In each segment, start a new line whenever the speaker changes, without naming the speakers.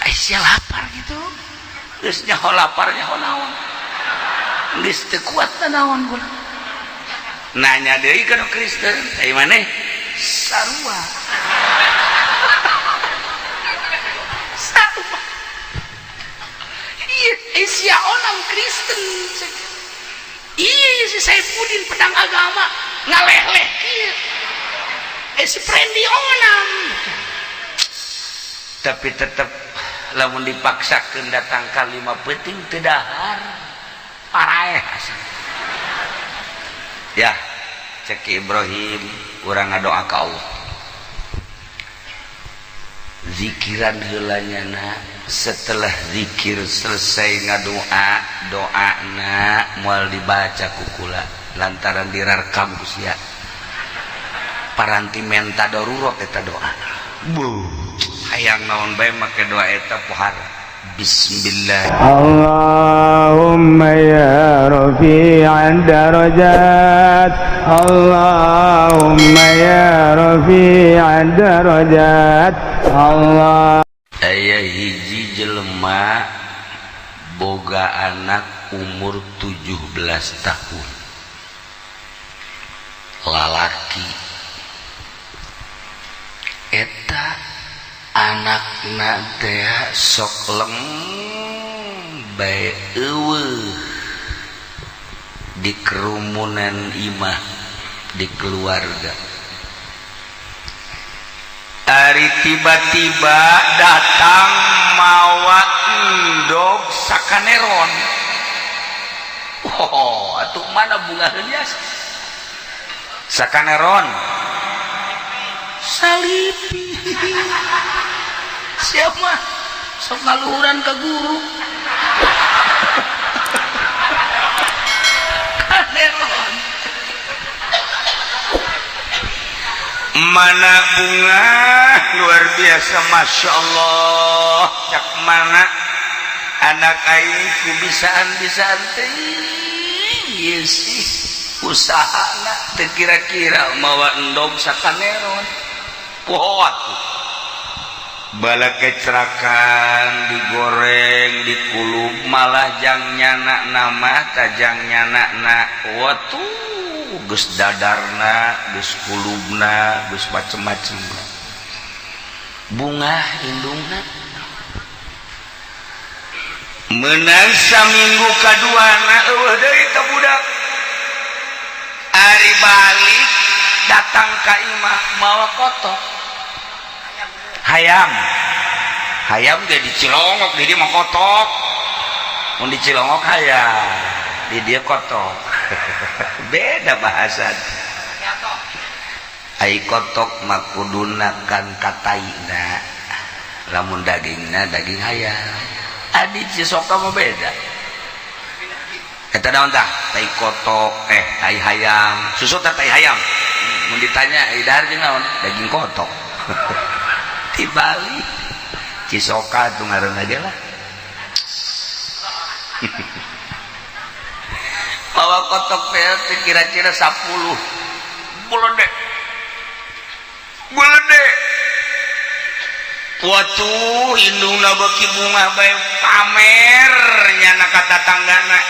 Aisyah lapar gitu. Geus nyaho lapar nyaho naon. Geus teu kuat naon kula. Nanya deui ka nu Kristen, ai maneh sarua. Sarua. Iya, Aisyah orang Kristen. Iya, si Saipudin pedang agama ngaleh-leh kieu. Si Prendi onam. Tapi tetap lamun dipaksakeun datang ka 5 peuting teu dahar. Paraeh asal. Ya, cek Ibrahim urang ngadoa ka Allah. Zikiran heula nyana, setelah zikir selesai ngadoa, doana moal dibaca ku kula lantaran dirarkam ku sia. Paranti menta darurat eta doa. Buh, hayang naon bae make doa eta pohara. Bismillah.
Allahumma ya rafi'ad darajat, Allahumma ya rafi'ad darajat, Allah.
Aya hiji jelema boga anak umur 17 tahun, lalaki. Eta anakna teh sok leng bae eueuh di kerumunan imah, di keluarga. Ari tiba-tiba datang mawa endog sakaneron. Oh, atuh mana bunga biasa sakaneron salipi. Siapa sok ngaluhuran ke guru kaneron. Mana bunga luar biasa, masya Allah. Cak mana anak aing ku bisaan-bisaan teuing sih usahana teu kira-kira mawa endog sakaneron. Poho atuh bala kecerakan digoreng dikulub malah jang nyana nama tajang nyana na watu geus dadarna geus kulubna geus macem-macem bunga indungna. Menang saminggu kaduana eueuh deui teh budak. Ari balik datang ka imah mawa kotok hayam. Hayam ge dicilongok di dia mah kotok. Mun dicilongok hayam, di dia kotok. Beda bahasa. Ai kotok mah kuduna kan kataina, lamun dagingna daging hayam. Adi Cisoka mah beda. Eta naon tah? Tai kotok, tai hayam. Susu teh tai hayam. Mun ditanya ai dahar jeung naon? Daging kotok. Di Bali Cisoka tuh ngaranna ge lah. Bawa kotok teh kira-kira 10 buledek. Buledek. Watuh indungna beuki bunga bae pamer nyana ka tatanggana.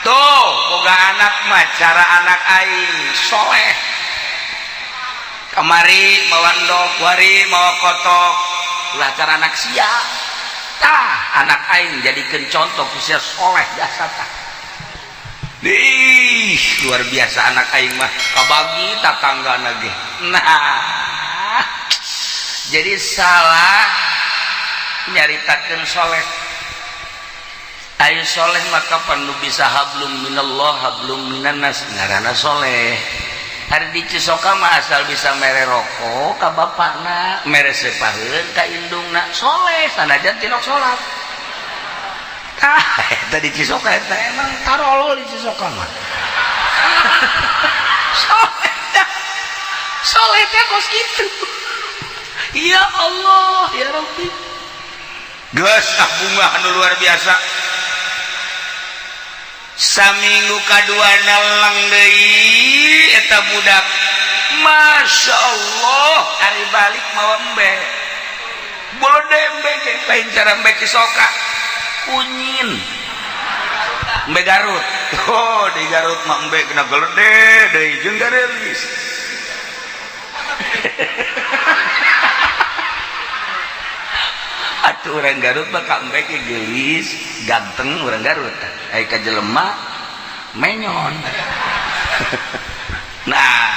Tuh boga anak mah cara anak aing soleh. Kamari mawa endog, kuari mawa kotok. Ulah cara anak sia. Tah anak aing jadikeun contoh ku sia soleh jasa tah. Ih, luar biasa anak aing mah kabagi tatanggana ge. Nah, jadi salah nyaritakeun soleh. Ayo soleh maka pan nu bisa hablum minallah hablum minannas ngaranna soleh. Hari di Cisoka mah asal bisa mere rokok ka bapakna, mere sepaheun ka indungna, soleh sanajan tinok salat. Tah, eta di Cisoka eta emang tarolol di Cisoka mah. Soleh teh. Soleh teh kos kitu. Ya Allah, ya Rabbi. Geus ah bunga anu luar biasa. Saminggu kadua naleng deui eta budak. Masya Allah, ari balik mawa embe. Bolode embe ge lain cara embe Cisoka, kunyin embe Garut. Oh, di Garut mah embe kena gelede deui jeung garelis. Atuh urang Garut mah ka embe ge geulis, ganteng urang Garut. Ai ka jelema menyon. Nah,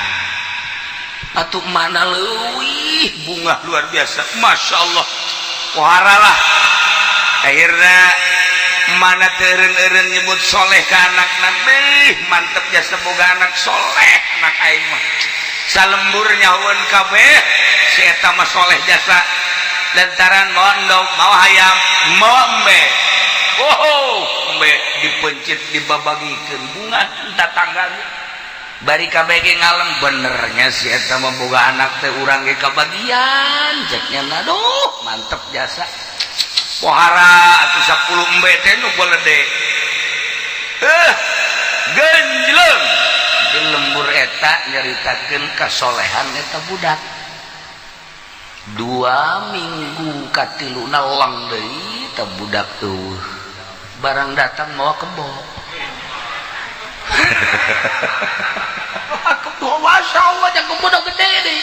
atuh mana leuwih bunga luar biasa, Masya Allah, pohara lah. Akhirnya mana teureun-eureun nyebut soleh ke anak nabi, mantep jasa boga anak soleh, anak aing mah salembur nyahueun kabeh si eta mah soleh jasa, lantaran mau endog, mau hayam, mau embe. Oh, embe dipencit dibabagikeun bunga tatanggana. Bari KBG ngalem benernya si eta mah boga anak teh urang ge kabagian ceknya, aduh mantep jasa pohara atuh 10 embe teh nu bolede genjleng di lembur eta nyaritakeun kasolehan eta budak. 2 minggu katiluna lang deui eta budak eueuh, barang datang mawa kebo. Kebo, Masya Allah, jangan kebo gede deh.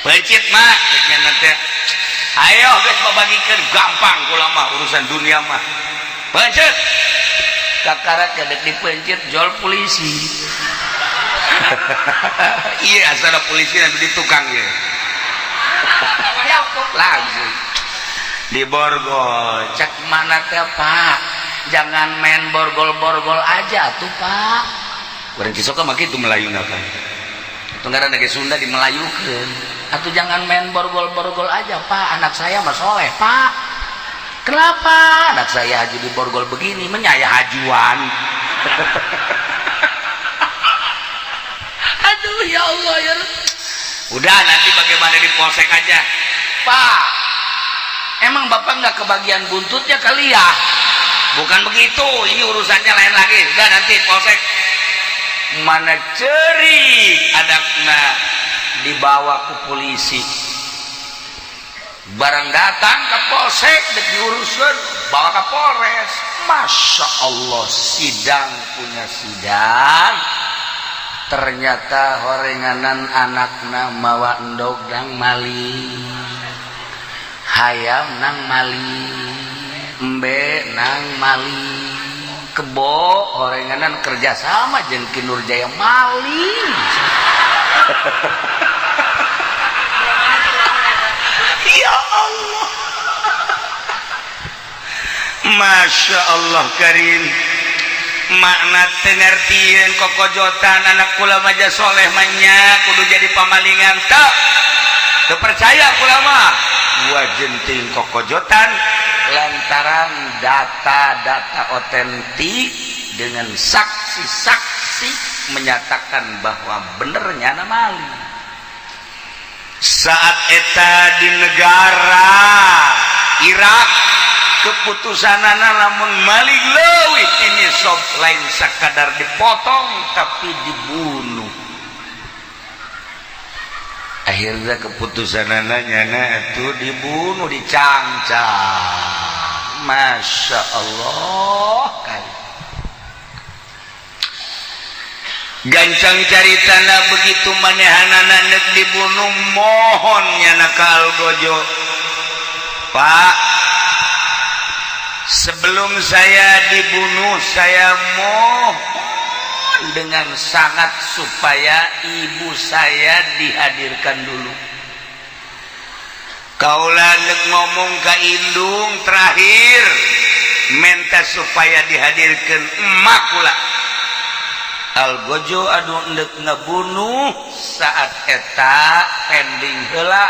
Pencit mah, nanti. Ayo guys, babagikeun gampang kula mah urusan dunia mah. Pencit. Kakara kadek dipencit jual polisi. Iya, asal polisi nanti di tukang ya. Langsung di borgol, cek mana teh Pak? Jangan main borgol-borgol aja tuh Pak. Urang Cisoka mah kitu Melayuna kan. Itu ngaranna ge Sunda dimelayukeun. Atuh jangan main borgol-borgol aja Pak. Anak saya mah soleh Pak. Kenapa? Anak saya haji di borgol begini menyaya hajuan. Aduh ya Allah ya. Udah nanti bagaimana di polsek aja Pak. Emang bapak nggak kebagian buntutnya kali ya? Bukan begitu, ini urusannya lain lagi. Udah nanti polsek. Mana ceri anakna dibawa ke polisi. Barang datang ke polsek dek diurusan bawa ke Polres. Masya Allah, sidang punya sidang. Ternyata horenganan anakna mawa endog nang maling, hayam nang maling, embe nang maling, kebo horenganan kerjasama jeung Ki Nurjaya maling. Ya Allah, Masya Allah karim. Makna tengertieun kokojotan anak kula maja soleh manya kudu jadi pamalingan tak terpercaya kula mah wajenting kokojotan lantaran data-data otentik dengan saksi-saksi menyatakan bahwa benernya anak maling. Saat eta di negara Irak keputusanana lamun maling leuwih ini sob lain sakadar dipotong tapi dibunuh. Akhirnya keputusanana nyana itu dibunuh, dicangcang. Masya Allah kali. Gancang caritana begitu manehanana nek dibunuh mohon nyana ka Algojo, Pak, sebelum saya dibunuh saya mohon dengan sangat supaya ibu saya dihadirkan dulu. Kaula nek ngomong ka indung terakhir minta supaya dihadirkan emak kula. Algojo aduh ndek ngebunuh saat eta pending heula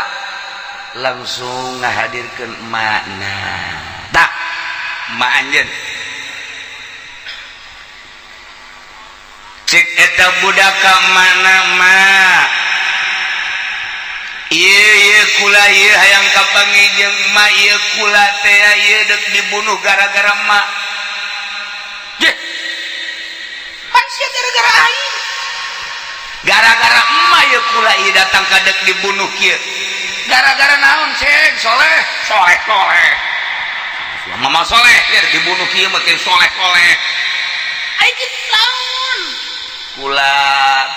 langsung ngahadirkeun emakna. Tak emak anjeun. Cek eta budak ka mana mak? Ieu ieu kula ieu hayang kapanggih jeung emak ieu kula teh ieu deuk dibunuh gara-gara emak. Jeh. Pan sia gara-gara aing. Gara-gara emak ieu kula ieu datang ka deuk dibunuh kieu. Gara-gara naon, ceng? Soleh, soleh, soleh. Mama soleh, biar dibunuh kieu makin soleh, soleh. Ai kitu naon? Kula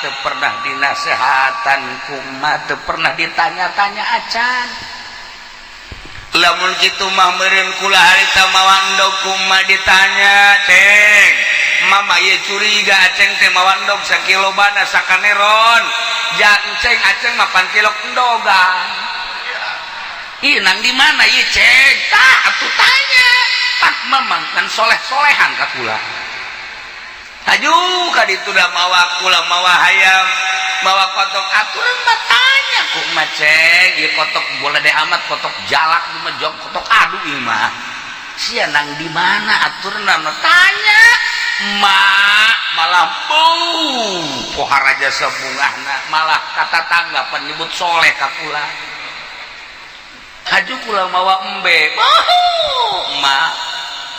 teu pernah dinasehatan kuma, teu pernah ditanya-tanya acan. Lamun kitu mah meureun kula harita mawa endog kuma ditanya, "Ceng, mama ieu curiga aceng teh mawa endog sakilo bana sakaneron. Ja enceng, aceng mah pantilok endogan. Ih, nang di mana ieu, ceng?" Tah, atuh tanya. Pan mamang kan soleh-solehan ka kula. Haju ka ditu da mawa kula mawa hayam, mawa kotok, aturan mah tanya ku mah, "Ceng, ieu kotok boleh deh amat kotok jalak ieu mah jog kotok adu ieu mah. Sia nang di mana?" Aturan mah tanya. Mak malah bau pohara jasa bungahna, malah kata tangga penyebut soleh ka kula. Haju kula mawa embe. Mak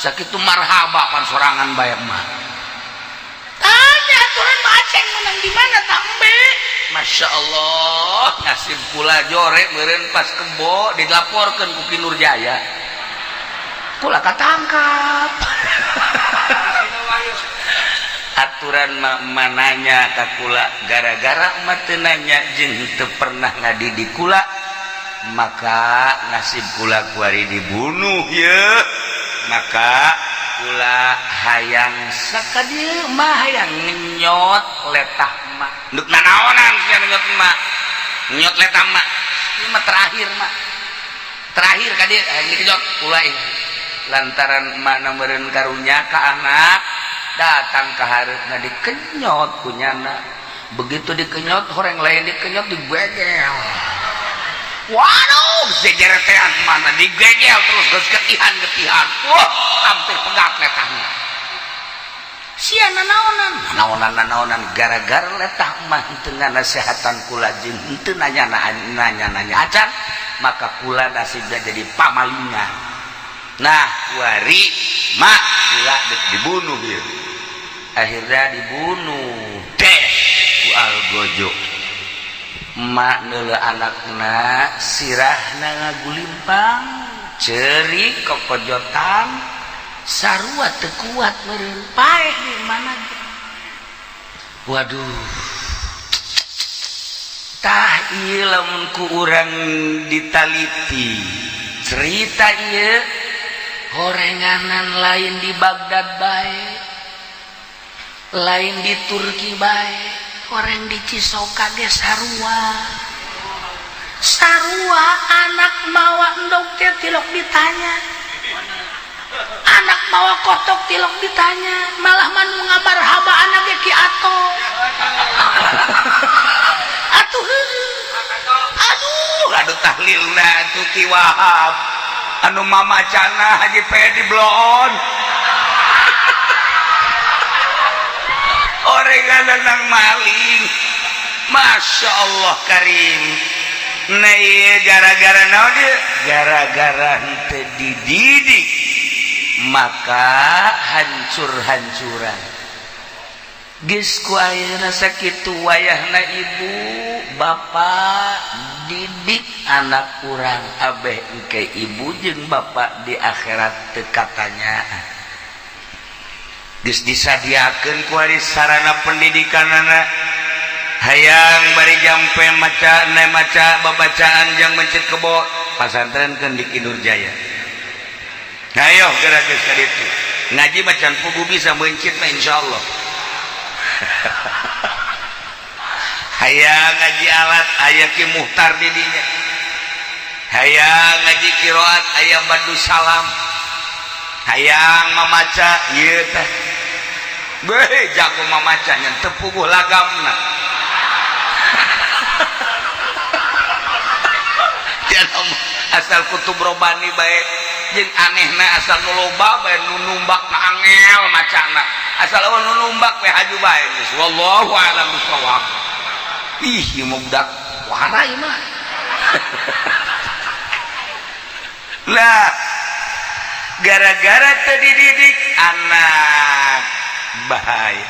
sakitu marhaba pan sorangan bae mah. Tanya aturan mah, "Aceng menang di mana tak embe?" Masya Allah, nasib kula jore meureun pas kebo dilaporkeun ku Ki Nurjaya. Kula katangkap. Aturan mah mananya ka kula, gara-gara emak teu nanya jeung teu pernah ngadidik kula, maka nasib kula kuari dibunuh ye. Maka kula hayang sakadieu mah hayang ngenyot letah emak. Nduk nanaonan sia ngenyot emak, ngenyot letah emak. Ieu mah terakhir, mak, terakhir ka dieu hayang dikenyot kula ieu. Lantaran emak meureun karunya ka anak, datang ke hareupna dikenyot kunyana. Begitu dikenyot, horeng lain dikenyot, digegel. Waduh, jejeretean mana digegel terus geus getihan-getihan. Wah, hampir pegat letahnya. Sia nanaonan, nanaonan, nanaonan? Gara-gara letah mah teu ngasehatan kula jeung henteu nanya nanya nanya acan, maka kula nasibnya jadi pamalingan. Nah, wari mak kula dek dibunuh ieu. Akhirnya dibunuh deh ku Algojo. Emak neuleu anakna, sirahna ngagulimpang, ceurik kokojotan, sarua teu kuat meureun, paeh di mana ge. Waduh, tah ieu lamun ku urang ditaliti cerita ieu, horenganan lain di Baghdad bae, lain di Turki bae, orang di Cisoka ge sarua sarua. Anak mawa endog teh tilok ditanya, anak mawa kotok tilok ditanya, malah manu ngamarhaba anak ge Ki Ato atuh heueuh. Aduh, aduh, tahlilna tuh Ki Wahab anu mamacana Haji Pedi bloon orenganan nang maling. Masya Allah Karim. Nah, ieu gara-gara naon ieu? Gara-gara henteu dididik, maka hancur-hancuran. Geus ku ayeuna sakitu wayahna ibu bapak didik anak urang, abeh engke ibu jeung bapak di akhirat teu katanya. Geus disadiakeun ku ari sarana pendidikan anak, hayang bari jampe maca ne maca babacaan jang mencit kebo, pasantrenkeun di Ki Nurjaya. Ayo geura geus ka ditu ngaji macan pugu bisa mencit mah insyaallah. Hayang ngaji alat, aya Ki Muhtar di dinya. Hayang ngaji qiraat, aya Badu Salam. Hayang mamaca ieu teh. Beuh, jago mamacanya teu puguh lagamna. Asal kutub robani bae jeung anehna, asal nu loba bae nu numbak na angel macana, asal eueuh nu numbak we haju bae geus. Wallahu a'lam bishawab. Ih, ieu mah budak warai mah. Nah, gara-gara teu dididik anak bahaya.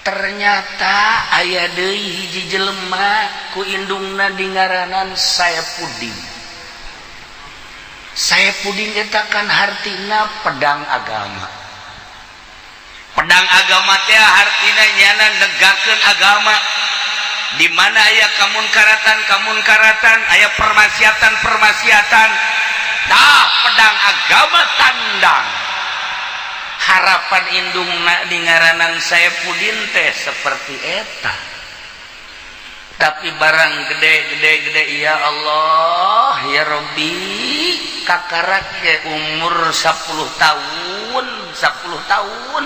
Ternyata aya deui hiji jelema ku indungna dingaranan Saepudin. Saepudin eta kan hartina pedang agama. Pedang agama teh hartina nyana negakeun agama. Di mana aya kamunkaratan-kamunkaratan, aya permaksiatan-permaksiatan, tah pedang agama tandang. Harapan indungna dingaranan Saepudin teh seperti eta. Tapi barang gede gede gede, ya Allah ya Robbi, kakarak ge umur 10 tahun, 10 tahun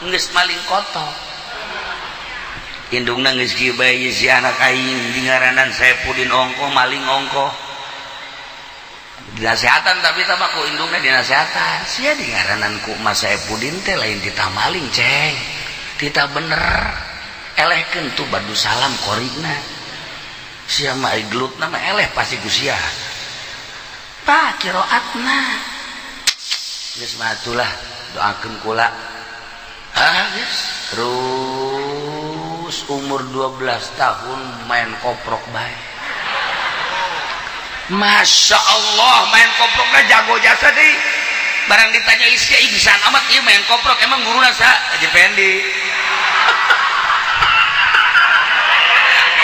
geus maling kotok. Indungna geus kieu bae, si anak aing dingaranan Saepudin ongkoh maling ongkoh. Dinasehatan tapi sama ku indungna dinasehatan. Sia dingaranan ku Mas Saepudin teh lain titah maling, ceng. Titah bener. Elehkeun tuh badu salam korina. Sia mah ai gelutna mah eleh pasti ku sia. Tah qiraatna. Geus mah atulah doakeun kula. Ah geus terus umur 12 tahun main koprok bae. Masya Allah main koproknya jago jasa deh. Barang ditanya isia bisa amat iya main koprok, emang guru nasa Haji Pendi.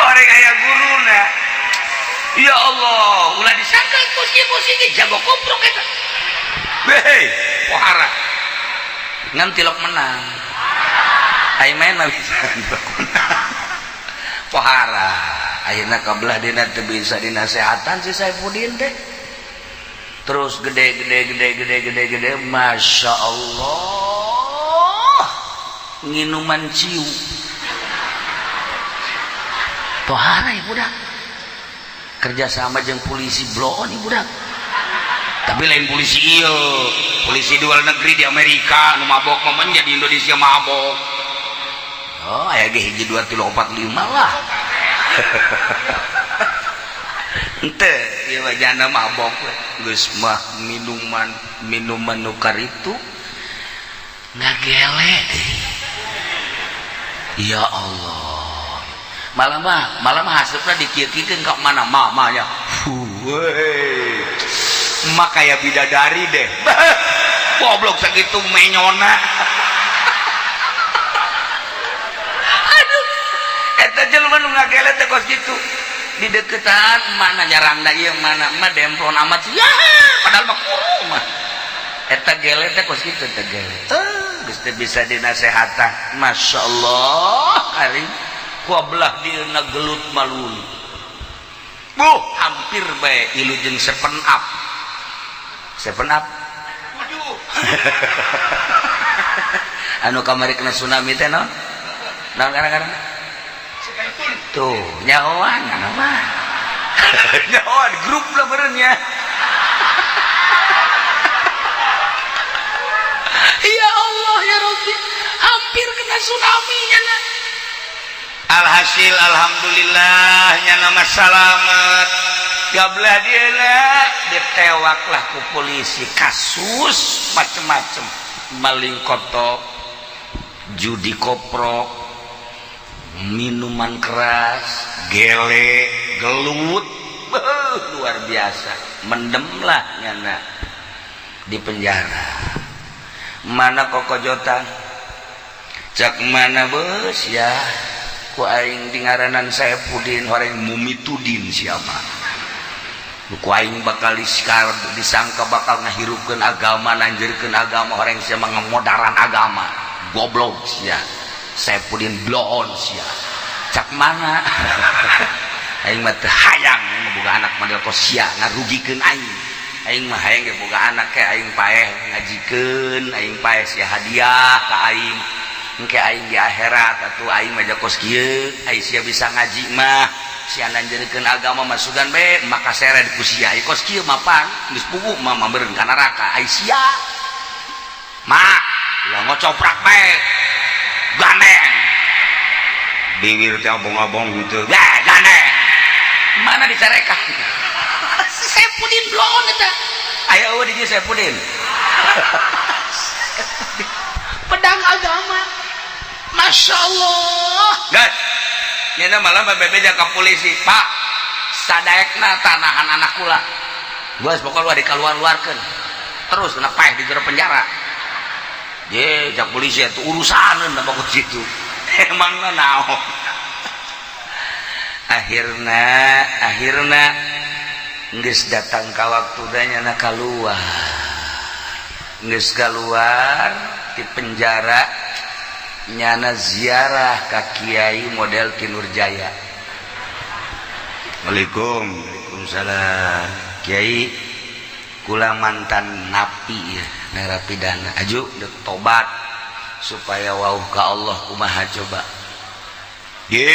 Orang kaya guruna. Ya Allah, ulah disangka kusi-kusi jago koprok eta. Hei, pohara. Ngan tilok menang. Aing main mah bisa tilok menang. Pohara. Akhirnya kabelah dina teu bisa dinasehatan si Saepudin teh. Terus gede gede gede gede gede gede, Masya Allah, nginuman ciu. Pohara ya budak. Kerjasama jeung polisi bloon ieu budak. Tapi lain polisi ieu, polisi di luar negeri di Amerika nu mabok mah di Indonesia mabok. Oh, aya ge 1 2 3 4 5 lah. Ente ieu mah jana mabok geus mah minuman minuman nu karitu ngagele deui. Ya Allah. Malah mah hasupna dikieu-kieukeun ka mana mamanya. Fuh. Emak kayak bidadari deh. Goblok sakitu menyona. Aduh. Eta jelema nu ngagele teh kos kitu. Di deketan mana nyarangna ieu mana mah demplon amat sih. Ya, padahal mah kuru mah. Eta gele teh kos kitu teh gele. Geus teu bisa dinasehatan. Masya Allah, karing kuabelah dieuna gelut malulu. Buh, hampir bae ilu jeung 7 Up. 7 Up. Anu kamari kena tsunami teh naon? Naon gara-gara? Tuh, nyahoan anu mah. Nyahoan grup lah beureun nya. Ya Allah ya Rabbi, hampir kena tsunami nya. Alhasil alhamdulillah nya nama salamet. Gablah dieuna ditewaklah ku polisi kasus macem-macem, maling kotok, judi koprok, minuman keras, gele, gelut, luar biasa. Mendemlah nyana di penjara. Mana kokojotan? Cak mana bos ya? Ku aing dingaranan Saepudin horeng mumitudin siapa? Ku aing bakal diskar disangka bakal ngahirupkeun agama, nanjirkeun agama, horeng sia ngemodaran agama. Goblok sia. Saepudin bloon sia. Cak mana? Aing mah teu hayang boga anak model kos sia ngarugikeun aing. Aing mah hayang ge boga anak ke aing paeh ngajikeun, aing paeh sia hadiah ka aing. Engke aing di akhirat atuh aing mah kos kieu, ai sia bisa ngaji mah, sia nanjeurkeun agama mah sugan bae maka seret ku sia. Ai kos kieu mah pan geus puguh mah meureun ka neraka. Ai sia mah ulah ngocoprak bae. Gandeng. Bibir teh abong-abong gitu. Bah, gandeng. Mana dicarekan? Saepudin bloon eta. Aya eueuh di dieu Saepudin. Pedang agama. Masya Allah. Guys, nyana malah bebeja ka polisi, Pak, sadaekna tanahan anak kula. Geus pokoknya dikaluar-luarkeun. Terus kena paeh di jero penjara. Ye, cak polisi itu urusaneun da pokok situ. Emangna naon? Akhirna geus datang ka waktu nyana kaluar. Geus kaluar di penjara, nyana ziarah ka kiai model Ki Nurjaya. Assalamualaikum. Waalaikumsalam. Kiai, kula mantan napi ya, narapidana. Aju dek tobat supaya wauh ka Allah kumaha coba. Ye,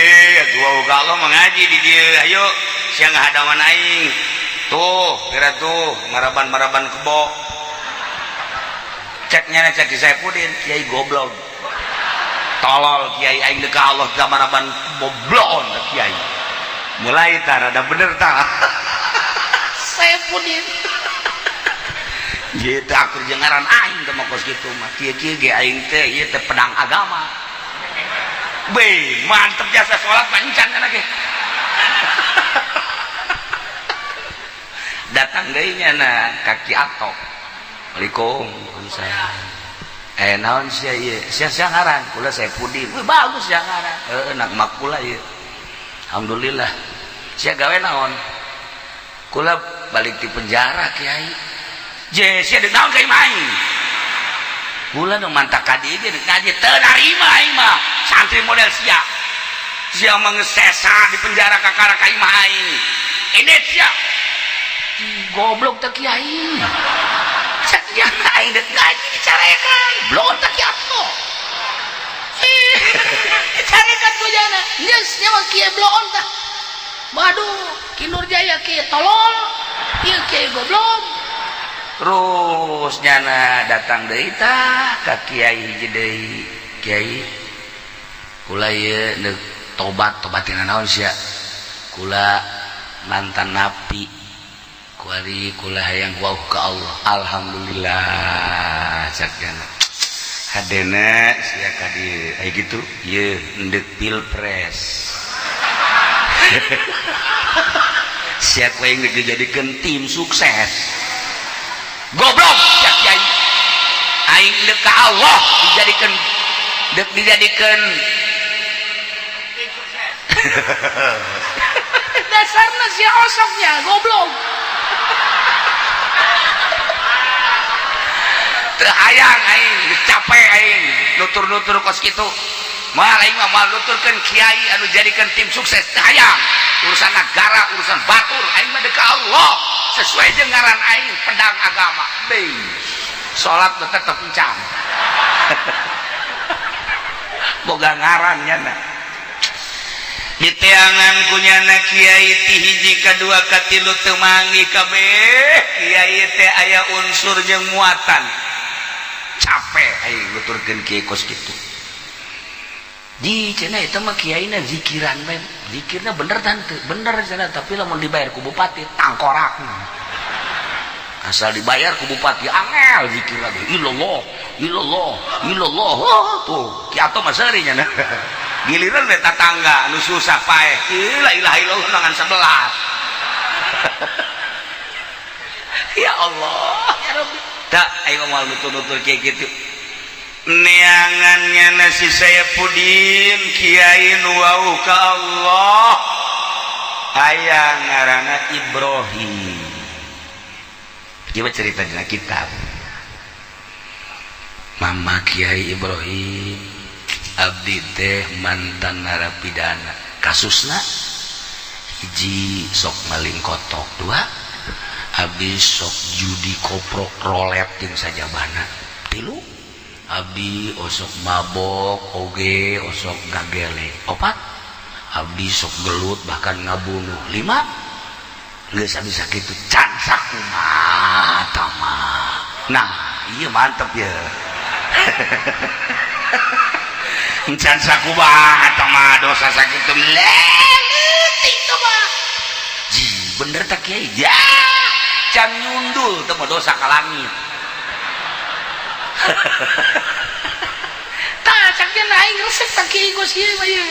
atuh wauh ka Allah mengaji di dieu. Ayo sia ngahadawan aing. Tuh, kira tuh maraban-maraban kebo. Cek nyana cek si Saipudin, kiai goblok. Tolol kiai, aing dek ka Allah ka maraban kebo bloon ka kiai. Mulai tah rada bener tah. Saipudin. Ieu teh akur jeung ngaran aing teh mah kos kitu mah. Kieu-kieu ge aing teh ieu teh pedang agama. Be, mantep jasa salat pancan kana ge. Datang deui nyana ka Ki Atok. Assalamualaikum. Waalaikumsalam. Naon sia ieu? Sia sia ngaran? Kula Saipudin. Wih, bagus sia ngaran. Heueuh, nak mak kula ieu. Alhamdulillah. Sia gawe naon? Kula balik di penjara, Kiai. Je, sia deuk naon ka imah aing? Kula nu mantak ka dieu ge deuk ngaji teu narima aing mah. Santri model sia. Sia mah geus sesa di penjara kakara ka imah aing. Ini sia. Goblok teh kiai. Sakieu aing deuk ngaji dicarekan. Blon teh kiai atuh. Dicarekan ku jana. Geus nya mah kiai bloon tah. Waduh, Ki Nurjaya kiai tolol. Ieu kiai goblok. Terus nyana datang deui tah ka kiai hiji deui. Kiai, kula ieu deuk tobat, tobatina naon sia? Kula mantan napi. Kuari kula hayang wauh ka Allah. Alhamdulillah cak nyana. Hadena sia ka dieu. Aya kitu ieu endek pilpres. Sia ku aing geus dijadikeun tim sukses. Goblok sia kiai. Aing deuk ka Allah dijadikeun deuk dijadikeun tim sukses.
Dasarna sia osoknya goblok.
Teu hayang aing, geus capek aing nutur-nutur kos kitu. Moal aing mah moal nuturkeun kiai anu jadikeun tim sukses teu hayang. Urusan negara, urusan batur, aing mah deuk ka Allah sesuai jeung ngaran aing pedang agama. Deui. Salat mah tetep encan. Boga ngaran nyana. Diteangan ku nyana kiai ti hiji kadua katilu teu manggih kabeh. Kiai teh aya unsur jeung muatan. Capek aing nuturkeun kiai kos kitu. Di cenah eta mah kiaina zikiran bae. Zikirna bener tante, bener cenah, tapi lamun dibayar ku bupati tangkorak. Asal dibayar ku bupati angel zikir lagi. Illallah, illallah, illallah. Oh, tuh Ki Ato mah seuri nya. Giliran we tatangga anu susah paeh. La ilaha illallah nangan 11. Ya Allah, ya Rabbi. Tak aing moal nutur-nutur kieu kitu. Neangannya nasi Saipudin kiai nu wauh ka Allah. Aya ngaranna Ibrahim. Ieu cerita dina kitab. Mama Kiai Ibrahim abdi teh mantan narapidana. Kasusna hiji sok maling kotok, dua abdi sok judi koprok rolet jeung sajabana, tilu abdi osok mabok oge osok gagele, opat abdi sok gelut bahkan ngabunuh, lima geus abdi sakitu can sakumaha mah. Nah, iya mantep ya. Can sakumaha mah dosa sakitu leutik teh mah. Ji, bener tak kiai? Ya, can nyundul teh mah dosa ka langit. Tah
Macaknya aing resep tak kiai kos kieu mah ieu.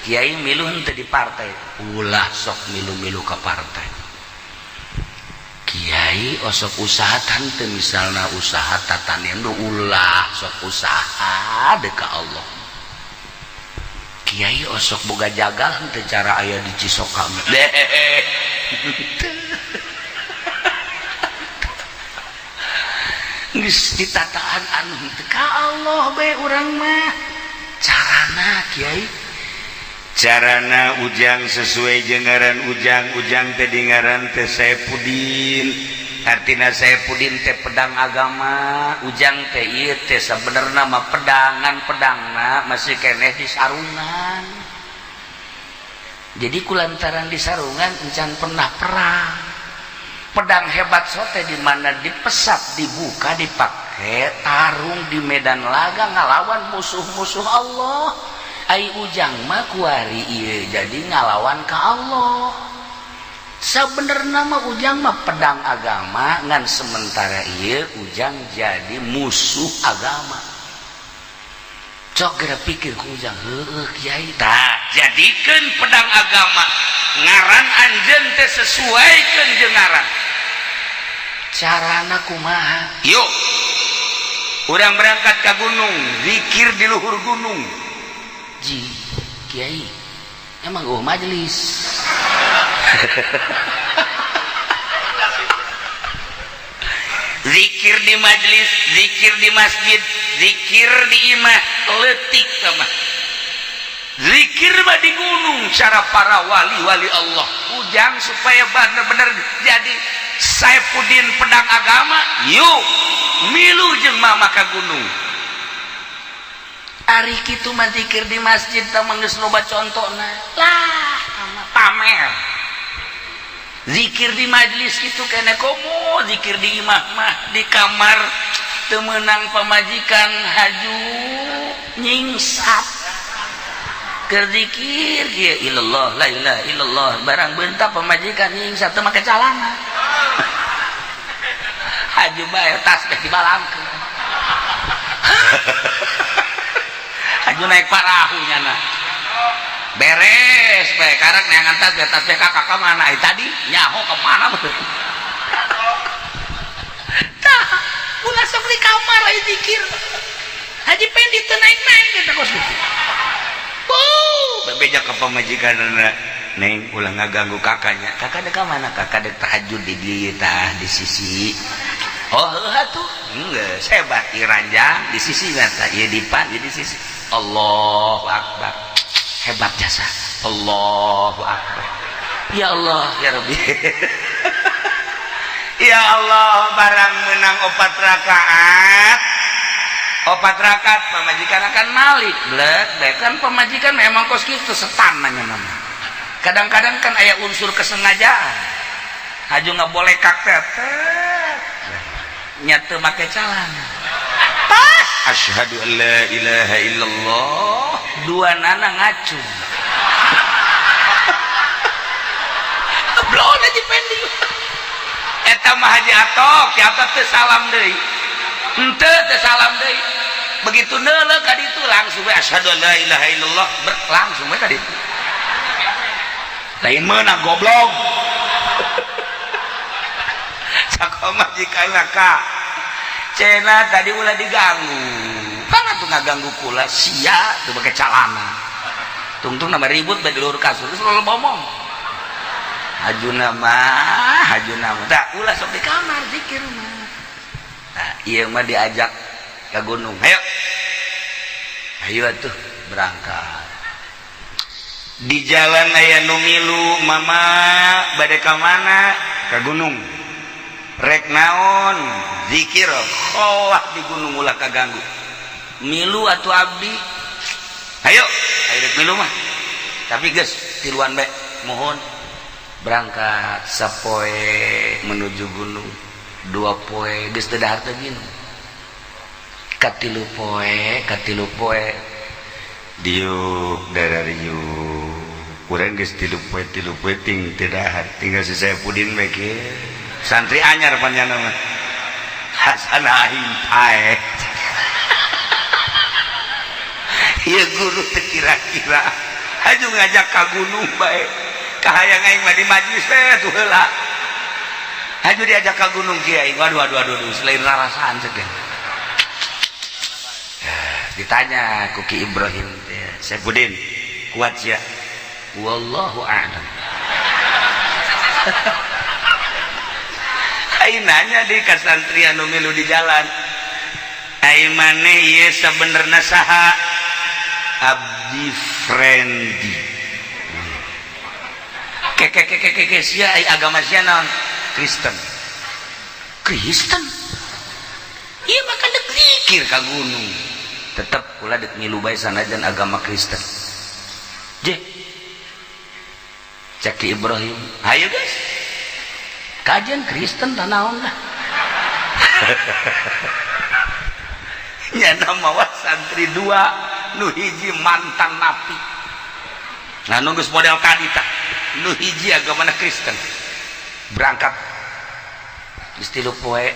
Kiai milu henteu di partai, ulah sok milu-milu ka partai. Kiai osok usaha tante, misalna usaha tatanian, ulah sok usaha deka Allah. Kiai osok boga jagal henteu cara aya di Cisoka deh. Geus ditataan anu henteu ka Allah bae urang mah. Carana kiai,
carana Ujang sesuai jeung ngaran Ujang. Ujang teh di ngaran teh Saepudin,
artina Saepudin teh pedang agama. Ujang teh ieu teh sabenerna mah pedangan, pedangna masih keneh di sarungan. Jadi kulantaran di sarungan encan pernah perang. Pedang hebat sote di mana dipesap, dibuka, dipakai tarung di medan laga ngalawan musuh-musuh Allah. Ai Ujang mah kuari ieu jadi ngalawan ka Allah. Sabenerna mah Ujang mah pedang agama, ngan sementara ieu Ujang jadi musuh agama. Cok geura pikir ku Ujang, heueuh kiai tah jadikeun pedang agama. Ngaran anjeun teh sesuaikeun jeung ngaran.
Carana kumaha?
Yuk, urang berangkat ka gunung, zikir di luhur gunung.
Ji, kiai, emang gua majelis.
Zikir di majelis, zikir di masjid, zikir di imah, leutik mah. Zikir mah di gunung cara para wali-wali Allah. Ujang supaya bener-bener jadi Saepudin pedang agama, yuk milu jeung mama ka gunung.
Ari kitu mah zikir di masjid tah mah geus loba contona. Lah,
pamer. Zikir di majelis kitu kene komo zikir di imah mah di kamar teu meunang pamajikan haju nyingsat. Keur zikir kieu ilallah la ilaha illallah barang beunta pamajikan nyingsat teu make calana. Haju bae tas teh dibalangkeun. Haju naik parahu nyana. Beres bae karak neangan tas bae, tas bae kakak ka mana? Ai tadi nyaho ka mana betul.
Tah, ulah sok di kamar ai zikir. Haji Pendi teu naik-naik eta kos kitu.
Buh, bebeja ka pamajikanna. Neng ulah ngaganggu kakaknya. Kakak dek ka mana? Kakak dek tahajud di dieu tah di sisi. Oh, heuh atuh. Geus hebat ieu ranjang di sisi tah ieu dipan ieu di sisi. Allahu akbar. Hebat jasa. Allahu akbar. Ya Allah, ya Rabbi.
Ya Allah, barang menang 4 rakaat.
4 rakaat pamajikan akan malik. Blek, blek kan pamajikan memang kos kitu setan nanya nama. Kadang-kadang kan aya unsur kesengajaan. Haju ngabolekak teh. Nya teu make calana.
Pas
asyhadu an la ilaha illallah.
Dua nana ngacung.
Blon aja Pendi.
Eta mah Haji Atok, si Atok teu salam deui. Henteu teu salam deui. Begitu neuleuh ka ditu langsung we asyhadu an la ilaha illallah, langsung we ka ditu.
Lain meunang goblok. Sakomajikan ka.
Cenah tadi ulah diganggu. Mana tuh ngaganggu kula sia tuh pakai calana. Tungtung nama ribut bae di luhur kasur terus lo ngomong. Hajuna mah, hajuna mah. Tah ulah sok di kamar zikir mah. Nah, ieu mah diajak ke gunung. Ayo. Ayo atuh berangkat.
Di jalan aya nu milu, mama bade ka mana? Ka gunung. Rek naon?
Zikir kholah di gunung ulah kaganggu. Milu atuh abdi. Ayo, ayo rek milu mah. Tapi geus tiluan bae, mohon. Berangkat sapoe menuju gunung, 2 poe geus teu dahar teu minum. Katilu poe, katilu poe
diuk darariuk. Urang geus 3 poe, 3 poe ting teu dahar, tinggal si Saepudin bae kieu. Santri anyar panjana mah. Hasan aing pae.
Ieu guru teu kira-kira haju ngajak ka gunung bae. Kahayang aing mah di majlis teh tuh heula. Haju diajak ka gunung kiai. Waduh waduh waduh, waduh selain rarasaan cek. Ditanya ku Ki Ibrahim teh, Saipudin kuat sia. Wallahu a'lam. Aing nanya di ka santri anu milu di jalan. Ai maneh ieu sabenerna saha? Abdi Frendi. Keke keke keke sia ai agama sia naon? Kristen. Kristen. Ieu mah kan dek zikir ka gunung. Tetep kula dek milu bae sanajan agama Kristen. Je. Cek Ki Ibrahim, hayu guys. Kajian Kristen tah naon lah. Nya mawa santri dua nu hiji mantan napi. Nah nu geus model tadi tah. Nu hiji agamana Kristen. Berangkat geus 3 poe.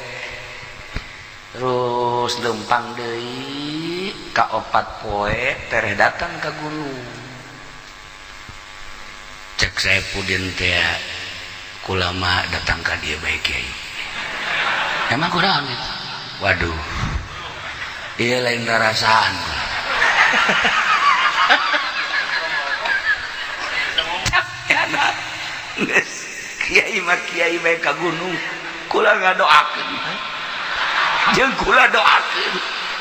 Terus lempang deui ka 4 poe tereh datang ka gunung. Cek Saipudin teh kulama datang ka dieu bae kiai. Emang kunaon itu? Waduh. Ieu lain rarasaan. Geus kiai mah kiai bae ka gunung. Kula ngadoakeun. Jeung kula doakeun.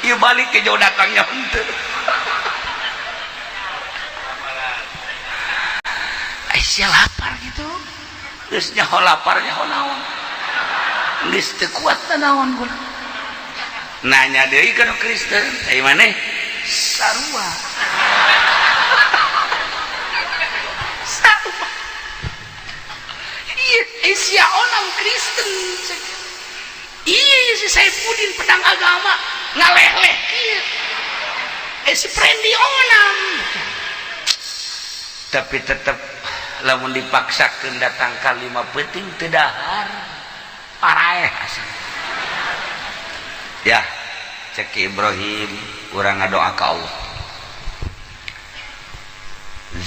Ieu balik ke jauh datangnya henteu. Aisyah lapar gitu. Geus nyaho lapar nyaho naon. Geus teu kuat naon kula. Nanya deui ka nu Kristen, ai maneh sarua. Sarua. Ieu Aisyah onam Kristen. Iya si Saipudin pedang agama ngaleh-leh kieu. Si Prendi onam. Tapi tetep lamun dipaksakeun datang ka 5 peuting teu dahar. Paraeh asal. Ya, cek Ki Ibrahim urang ngadoa ka Allah.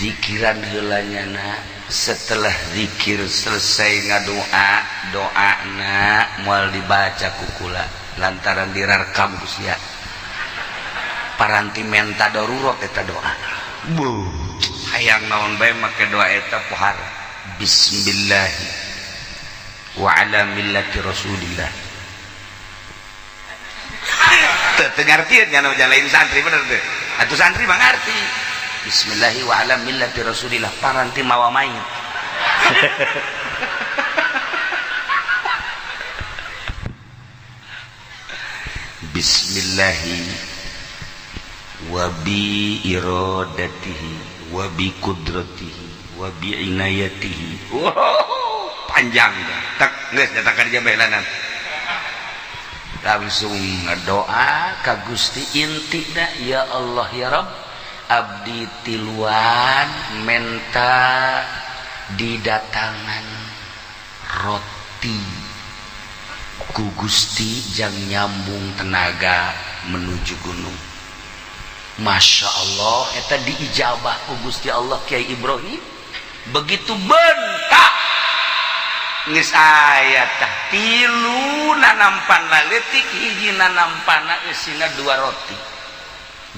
Zikiran heula nyana, setelah zikir selesai ngadoa, doana moal dibaca ku kula lantaran dirarkam ku sia. Paranti menta darurat eta doa. Buh, hayang naon bae make doa eta pohara. Bismillah wa ala millati Rasulillah. Teu ngartieun nya lain santri bener teu. Atuh santri mah ngarti. Bismillahi wa ala millati Rasulillah paranti mawa mayit. Bismillahi wa bi iradatihi wa bi qudratihi wa bi inayatihi. Wow, panjang dah. Tak geus datang ka dieu bae. Langsung ngadoa ka Gusti intina ya Allah ya Rabb abdi tiluan menta didatangan roti ku Gusti jang nyambung tenaga menuju gunung. Masya Allah eta diijabah ku Gusti Allah Kiai Ibrahim begitu bentak geus aya tah tilu nanampan leutik hiji nanampana eusina 2 roti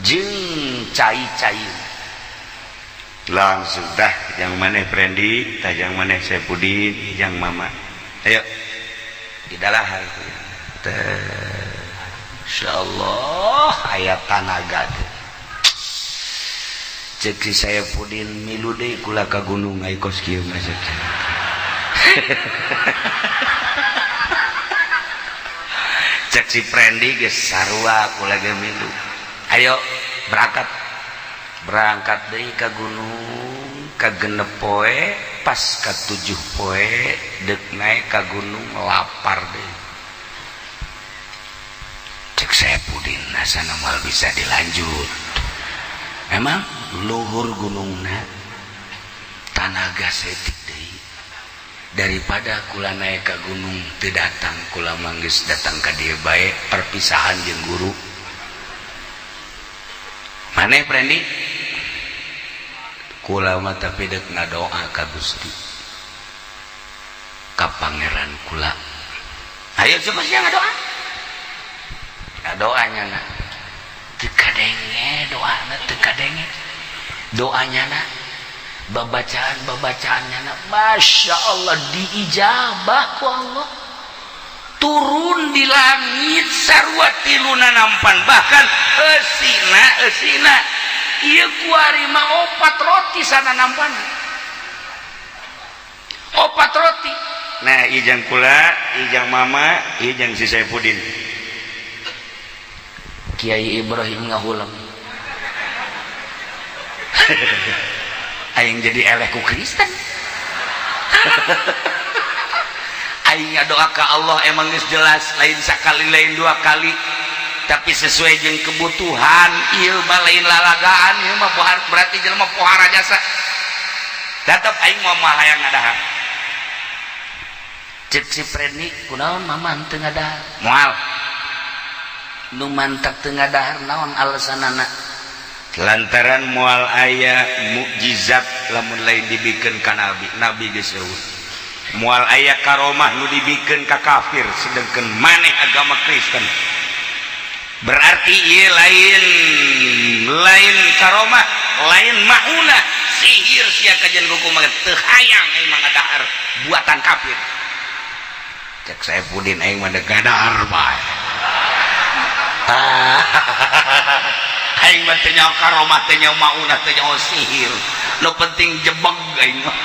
jeung cai-cai.
Langsung dah yang maneh Prendi, tah yang maneh Saipudin, yang mama. Ayo
di dalahar teh. Insyaallah aya tanaga teh. Cek si Saipudin milu deui kula ka gunung ai kos kieu mah cek. Cek si Prendi geus sarua kula ge milu. Ayo berangkat. Berangkat deui ka gunung ka 6 poe pas ka 7 poe deuk naik ka gunung lapar deui. Cek Saipudin asana moal bisa dilanjut. Emang luhur gunungna tanaga setik deui. Daripada kula naik ka gunung teu datang kula manggeus datang ka dieu bae perpisahan jeung guru. Maneh, Prendi? Kula mah tapi dek ngadoa ka Gusti, ka Pangeran kula. Ayo coba sia ngadoa. Ngadoanya na teu kadenge, doana teu kadenge. Doanya na, babacaan babacaannya na, Masya Allah, diijabah ku Allah. Turun di langit sarua tiluna nampan, bahkan eusina eusina ieu kuari mah opat roti sana nampan, opat roti.
Nah, ijang kula, ijang mama, ijang si Saipudin.
Kiai Ibrahim ngahulam, aing jadi eleh ku Kristen. Aing doa ke Allah emang geus jelas, lain sekali, lain dua kali, tapi sesuai jeung kebutuhan. Ieu mah lain lalagaan, ieu mah pohar, berarti jelema pohara jasa. Tetep aing mau mah hayang ngadahar. Cek si Preni, kunaon mama teu ngadahar? Moal nu mantak teu ngadahar, naon alasanana?
Lantaran moal aya mukjizat lamun lain dibikeun ka nabi. Nabi geus euweuh. Moal aya karomah nu dibikeun ka kafir, sedangkan maneh agama Kristen. Berarti ieu lain lain karomah, lain maunah, sihir sia kajian kuku mah. Teu hayang aing mah ngadahar buatan kafir. Cek Saipudin, aing mah dek ngadahar bae. Ah, aing mah teu nyaho karomah, teu nyaho maunah, teu nyaho sihir, nu penting jebeg aing mah.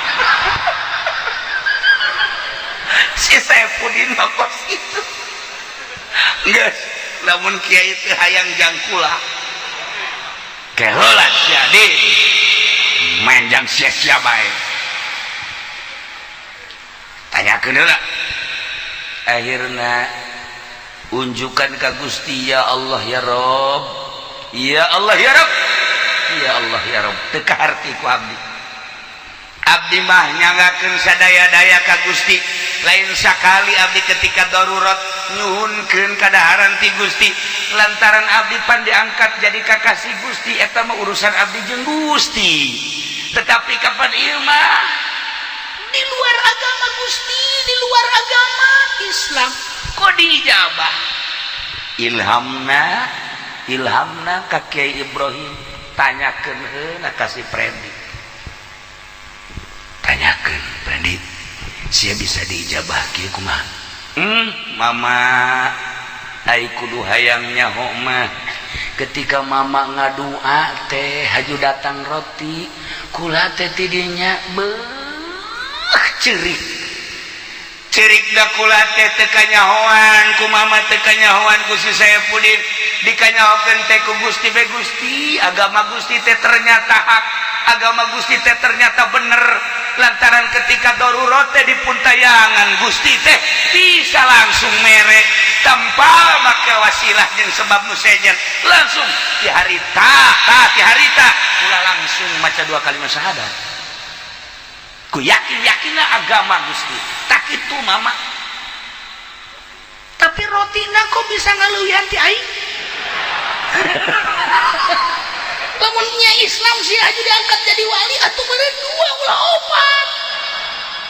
Si Saipudin mah kos kitu. Geus, lamun kiai teu hayang jang kula, keheula sia din main jang sia-sia bae. Tanyakeun heula.
Akhirna unjukan ka Gusti, ya Allah ya Rob, ya Allah ya Rob, ya Allah ya Rob, teu kaharti ku abdi.
Abdi mah nyanggakeun sadaya-daya ka Gusti. Lain sakali abdi ketika darurat nyuhunkeun kadaharan ti Gusti, lantaran abdi pan diangkat jadi kakasih Gusti. Eta mah urusan abdi jeung Gusti, tetapi kapan ieu mah
di luar agama Gusti, di luar agama Islam,
kok diijabah? Ilhamna, ilhamna ka Kiai Ibrahim, tanyakeun heula ka si Prendi. Tanyakeun, Prendi, sia bisa diijabah kieu kumaha? Mama, ai kudu hayang nyaho mah, ketika mama ngadua teh haju datang roti. Kula teh tidinya beuh cerik.
Cerik da kula teh teu kanyahoan ku mama, teu kanyahoan ku si Saepudin, dikanyahokeun teh ku Gusti be. Gusti, agama Gusti teh ternyata hak, agama Gusti teh ternyata bener, lantaran ketika darurat teh dipuntayangan Gusti teh bisa langsung mere tanpa make wasilah jeung sebab nu sejen. Langsung di harita ta, di harita kula langsung maca dua kalimat syahadat. Ku yakin yakinlah agama Gusti tak itu, mama.
Tapi rotina kok bisa ngaleuwihan ti aing? Lamun nya Islam sih aja diangkat jadi wali atau bener dua ulah opat,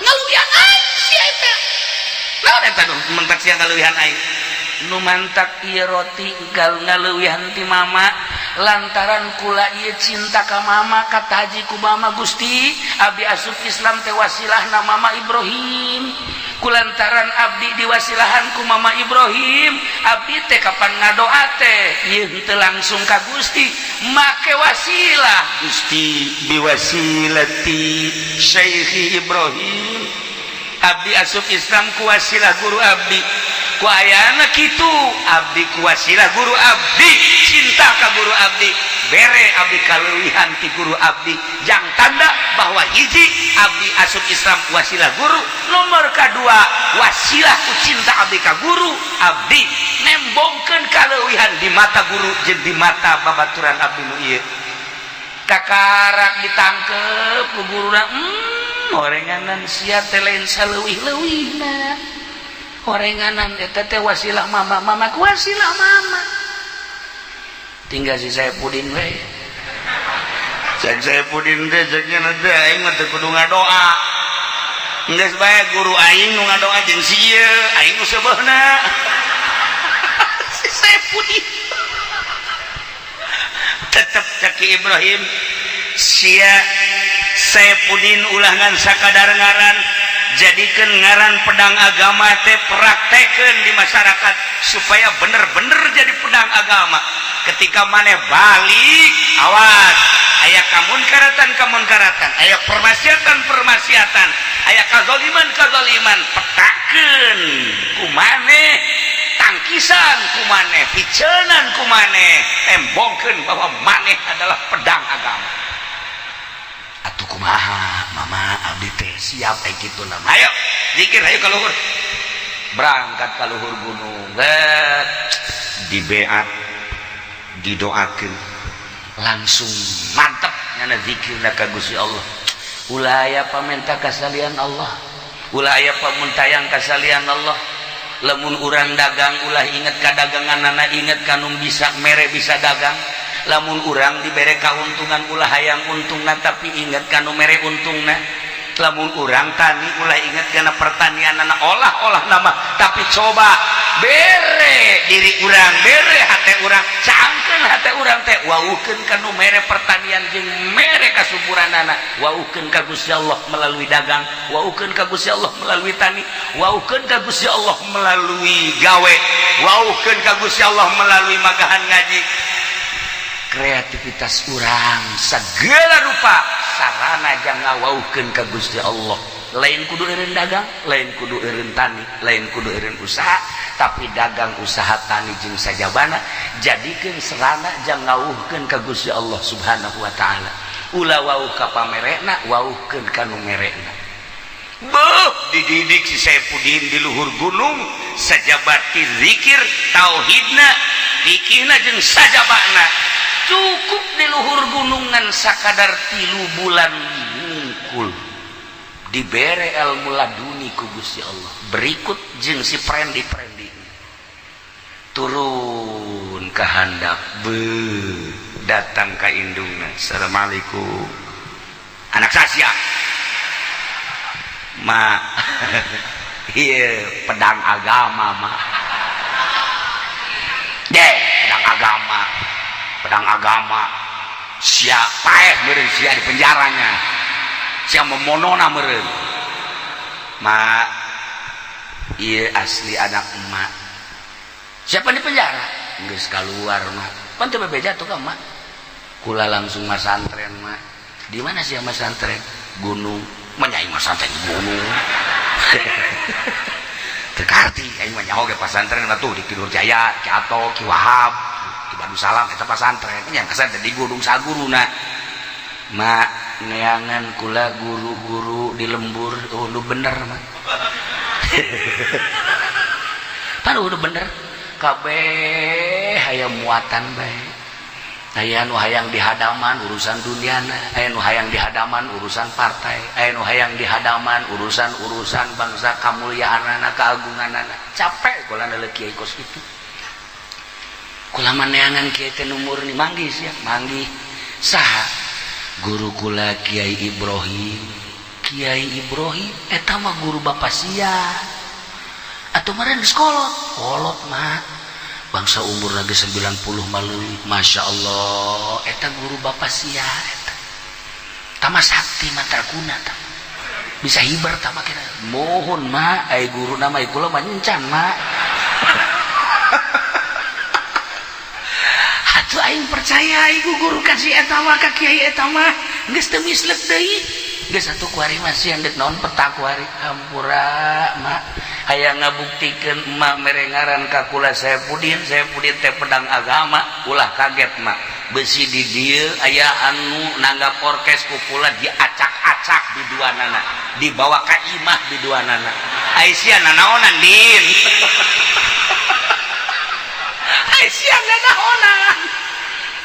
ngaleuwihan aing sih eta.
Naon eta nu mentak sia ngaleuwihan aing? Nu mantak ieu roti gal ngaleuwihan ti mama, lantaran kula ieu cinta ka mama, kata haji ku mama, Gusti, abdi asup Islam teh wasilahna mama Ibrahim. Kulantaran abdi diwasilahan ku mama Ibrahim, abdi teh kapan ngadoa teh ieu henteu langsung ka Gusti, make wasilah.
Gusti, biwasilati Syekh Ibrahim abdi asup Islam, ku wasilah guru abdi. Ku ayana kitu, abdi ku wasilah guru abdi, cinta ka guru abdi, bere abdi kaleuwihan ti guru abdi, jang tanda bahwa hiji, abdi asup Islam wasilah guru, nomor kedua, wasilah ku cinta abdi ka guru abdi nembongkeun kaleuwihan di mata guru jeung di mata babaturan abdi nu ieu.
Kakarak ditangkep ku guruna, orenganan sia teh lain saleuwih-leuwihna, orenganan eta teh wasilah mama. Mama ku wasilah mama. Tinggal si Saepudin we.
Cek Saepudin teh, ceknya nanti aing mah teu kudu ngadoa, geus bae guru aing nu ngadoa jeung si ieu, aing nu seubeuhna. Si Saepudin tetep cek Ki Ibrahim, sia Saepudin, ulah ngan sakadar ngaran, jadikan ngaran pedang agama teh praktekeun di masyarakat supaya bener-bener jadi pedang agama. Ketika maneh balik, awas aya kamunkaratan kamunkaratan, aya permaksiatan permaksiatan, aya kazoliman kazoliman, petakeun ku maneh, tangkisan ku maneh, picenan ku maneh, tembongkeun bahwa maneh adalah pedang agama. Atuh kumaha, Mama? Abdi teh siap kayak gitu nama. Ayo zikir, ayo ka luhur. Berangkat ka luhur gunung, bet dibeat, didoakeun, langsung mantep nyana zikir ka Gusti Allah. Ulah aya pamenta kasalian Allah, ulah aya pamuntayang kasalian Allah. Lamun urang dagang, ulah inget ka dagangan, inget ka nu bisa mere bisa dagang. Lamun urang dibere kauntungan, ulah hayang untungna, tapi inget ka nu mere untungna. Lamun urang tani, ulah inget kana pertanian anak olah-olah nama, tapi coba bere diri urang, bere hate urang, cangkeun hate urang teh, waukeun ka nu mere pertanian jeung mere kasuburanana. Waukeun ka Gusti Allah melalui dagang, waukeun ka Gusti Allah melalui tani, waukeun ka Gusti Allah melalui gawe, waukeun ka Gusti Allah melalui magahan ngaji. Kreativitas urang segala rupa sarana jangan ngawaukeun ka Gusti Allah. Lain kudu eureun dagang, lain kudu eureun tani, lain kudu eureun usaha, tapi dagang, usaha, tani jeung sajabana jadikeun sarana jang ngawuhkeun ka Gusti Allah Subhanahu wa taala. Ulah wauh ka pamerekna, wauhkeun ka nu merekna. Beuh, dididik si Saepudin di luhur gunung sajabati zikir, tauhidna, fikihna, jeung sajabana. Cukup di luhur gunungan sakadar 3 bulan mungkul dibere ilmu laduni ku Gusti Allah. Berikut jeung si prendi prendi turun ke handap, be datang ke indungna, "Assalamualaikum, anak sasia ma." Iya, pedang agama ma deh, pedang agama, pedang agama. Siapa eh meureun sia di penjaranya, sia memonona meureun. Ma, iya asli anak emak. Siapa di penjara geus keluar mah pan teu bebeja tuh ka mak. Kula langsung masantren, mak. Di mana sih masantren? Gunung. Menyai masantren di gunung teu karti aing mah. Nyaho ge pasantren mah tuh di Tidur Jaya, Ki Ato, Ki Wahab, Ki Salam, eta pasantren. Nya pasantren di gunung saguruna. Mak, neangan kula guru-guru di lembur. Oh, lu bener mah pan udah bener kabeh. Hayang muatan bae, aya nu hayang di hadaman urusan duniana, aya nu hayang di hadaman urusan partai, aya nu hayang di hadaman urusan-urusan bangsa, kamuliaanana, keagunganana. Capek kula ndelok kiai kos kitu. Kula neangan kiai teh nu murni. Manggih sia, manggih saha? Guru kula, Kiai Ibrahim. Kiai Ibrahim eta mah guru bapak sia atau meren geus kolot kolot mah, bangsa umur lagi 90 malui. Masya Allah, eta guru bapak sia eta tama sakti mantraguna, tama bisa hibar tama kira. Mohon ma, ai guru nama kula mah encan, ma. Atuh aing percaya iku guru kasih eta mah ka kiai eta mah geus teu mislek deui. Geus atuh kuari mah sia deuk naon peta kuari. Hampura, mak. Hayang ngabuktikeun emak mere ngaran ka kula Saepudin, Saepudin teh pedang agama. Ulah kaget, mak, besi di dieu aya anu nanggap orkes ku kula diacak-acak di duanana, dibawa ka imah di duanana. Ai sia nanaonan, Din? Ai sia nanaonan?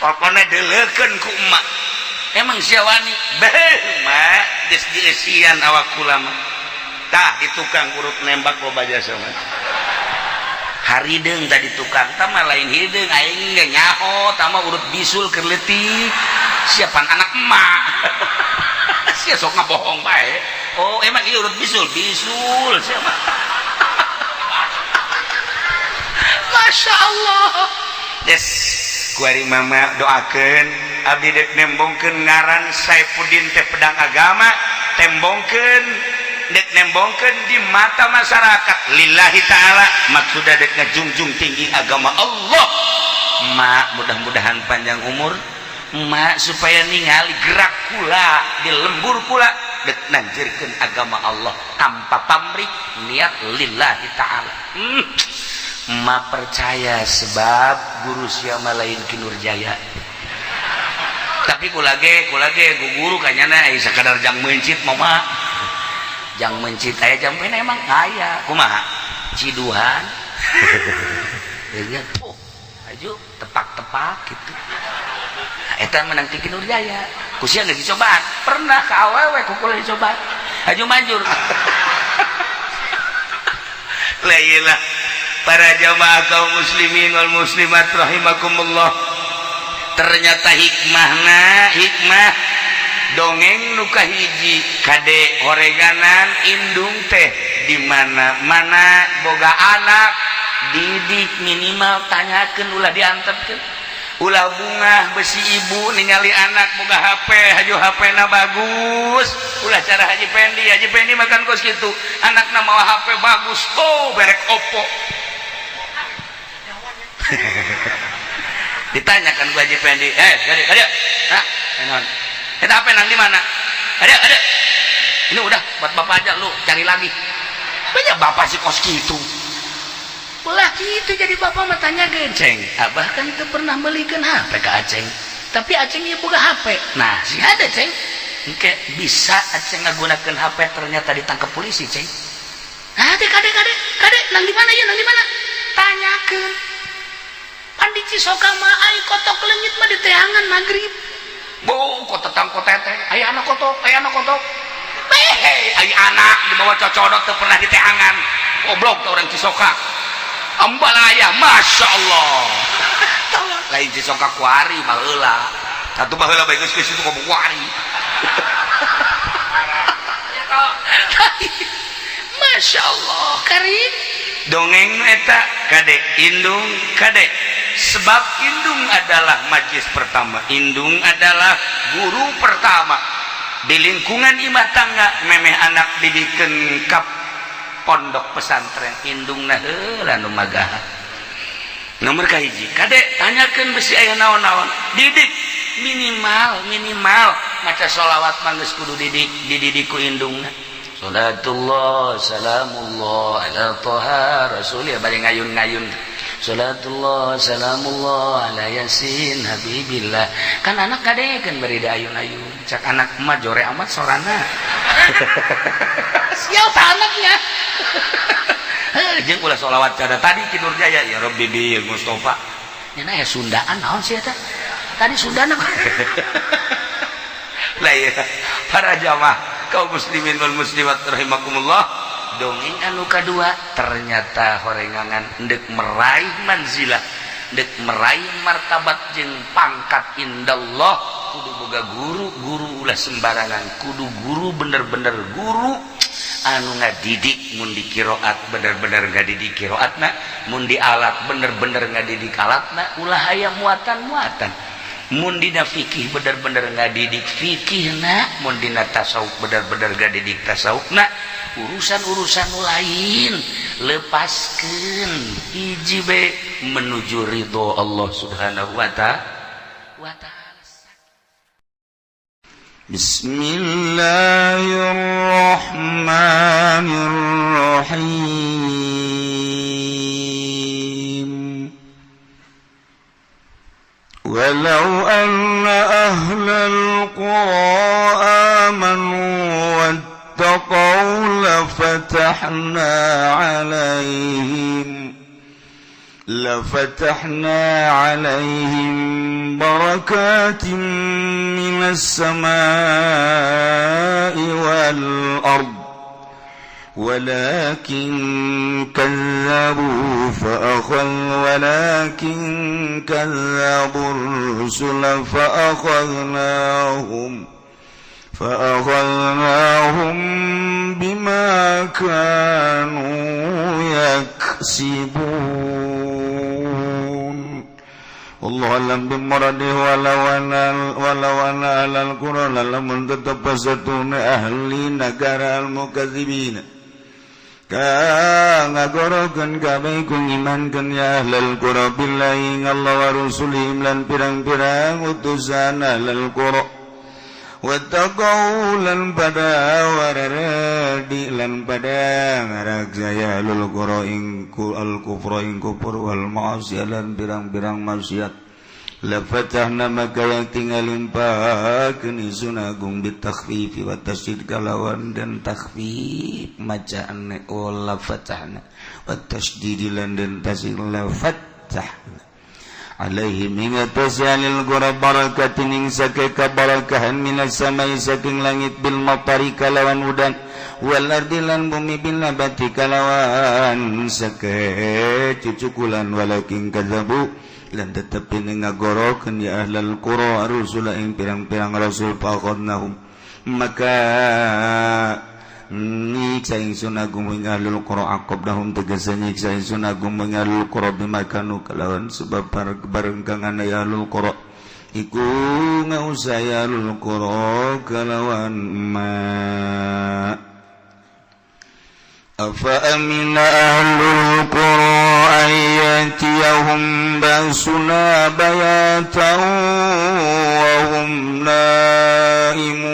Pokona deleukeun ku emak. Emang sia wani? Beuh, mak, geus dieusian awak kula mah. Tah di tukang urut nembak loba jasa mah.
Harideung tadi tukang tama lain hideung, aing ge nyaho tama urut bisul keur leutik. Siapan anak emak. Sia sok ngabohong bae. Oh, emang ieu urut bisul? Bisul siapa?
Masya Allah.
Yes, kuari mama doakeun abdi dek nembongkeun ngaran Saipudin teh pedang agama, tembongkeun dek nembongkeun di mata masyarakat lillahi ta'ala, maksudna dek ngajungjung tinggi agama Allah.
Mak, mudah-mudahan panjang umur mak supaya ningali gerak kula di lembur kula dek nanjirkeun agama Allah tanpa pamrih, niat lillahi ta'ala. Ma percaya sebab guru siapa lain Ki Nurjaya, tapi kula ge guru kanyana aya sakadar jang mencit, mama jang mencit aya jang pena emang aya kumaha ciduhan ya, oh aju tepak-tepak gitu. Nah, eta menang ti Ki Nurjaya ku sia geus dicobaan pernah ka awewe ku kula dicobaan aju manjur.
La ilah, para jamaah kaum muslimin wal muslimat rahimakumullah,
ternyata hikmahna, hikmah
dongeng nu kahiji, kade horenganan indung teh di mana mana
boga anak didik minimal tanyakeun, ulah diantepkeun.
Ulah bungah besi ibu ningali anak boga HP, haju HP na bagus. Ulah cara Haji Pendi. Haji Pendi makan kos gitu, anakna mawa HP bagus, oh merek Oppo.
Ditanyakan ku Haji Pendi, "Eh, kade kade, nah naon eta HP nang di mana? Ada ada, ini udah buat bapak aja, lu cari lagi." Banyak bapak sih kos gitu. Ulah gitu jadi bapak mah tanyakeun, "Ceng, abah kan teu pernah melikeun HP ke Aceng, tapi Aceng ieu boga HP. Nah si ada, Ceng, engke bisa Aceng ngagunakeun HP ternyata ditangkap polisi, Ceng." Ah, kade kade kade, nang di mana ya, nang di mana? Tanyakeun. Pan di Cisoka mah ai kotok leungit mah diteangan maghrib. Bo, kotetang kotete, aya anak kotok, aya anak kotok. Hehe,
ai anak dibawa cocodot teu pernah diteangan. Goblok teh orang Cisoka. Ambalaya, Masya Allah.
Lain Cisoka kuari baheula.
Atuh baheula bae geus geus itu ngomong kuari.
Masya Allah Karim.
Dongeng eta kade indung, kade, sebab indung adalah majlis pertama, indung adalah guru pertama di lingkungan imah tangga. Memeh anak didiken kap
pondok pesantren, indung nah heula nu magaha nomor kahiji. Kade tanyakeun besi aya naon-naon. Didik minimal minimal maca sholawat mah geus kudu didik, dididik ku indungna. Salatullah salamullah ala Toha Rasul ya, bari ngayun-ngayun salatullah salamullah ala Yasin Habibillah. Kan anak kadekeun bari ayun-ayun, cak anak mah jore amat sorana.
Siapa anaknya?
Jeung ulah sholawat cada tadi Ki Nurjaya, ya Rabbi bil Mustafa nya aya Sundaan naon sih eta tadi Sundana.
Lah ya, para jamaah kaum muslimin wal muslimat rahimakumullah.
Dongeng anu kadua, ternyata horengangan ndek meraih manzilah, ndek meraih martabat jeung pangkat indallah kudu boga guru. Guru ulah sembarangan, kudu guru bener-bener guru anu ngadidik. Mun di qiraat bener-bener ngadidik qiraatna, mun di alat bener-bener ngadidik alatna, ulah aya muatan-muatan. Mun dina fikih bener-bener ngadidik fikihna, mun dina tasawuf bener-bener ngadidik tasawufna. Urusan-urusan nu lain lepaskeun, hiji be menuju ridho Allah Subhanahu wa ta'ala.
Bismillahirrahmanirrahim. ولو أن أهل القرى آمنوا واتقوا لفتحنا عليهم بركات من السماء والأرض. ولكن كذبوا فأخذ ولكن كذبوا الرسل فأخذناهم بما كانوا يكسبون. والله أعلم بمراده. ولو أن أهل القرى lamun tetep satune ahli negara المكذبين kang ngagorokeun kabeh ku ngimankeun ya ahlul qura بالله Allah ورسلهم lan pirang-pirang utusan ahlul qura واتقوا lan pada wararadi lan pada ngaraksa ahlul qura ing الكفر ing kufur والمعاصي lan pirang-pirang maksiat لفتحنا maka yang tinggal limpakeun ingsun agung بالتخفيف والتشديد kalawan dan takhfif macaan oh لفتحنا والتشديد lan dan tasydid لفتحنا عليهم ing atase ahlil qura بركات ing sake kabarakahan من السماء saking langit بالمطر kalawan udan والأرض lan bumi بالنبات kalawan sake cucukulan ولكن كذبوا lan tetep ngagorokeun ya ahlal qura الرسل ing pirang-pirang rasul فأخذناهم maka nyiksa ingsun agung ing ahlul qura عاقبناهم tegese nyiksa ingsun agung ing ahlul qura بما كانوا kalawan sebab bareng kang ana ya ahlul qura iku ngausah ya ahlul qura kalawan ma. أفأمن أهل القرى أن يأتيهم بأسنا بياتا وهم نائمون؟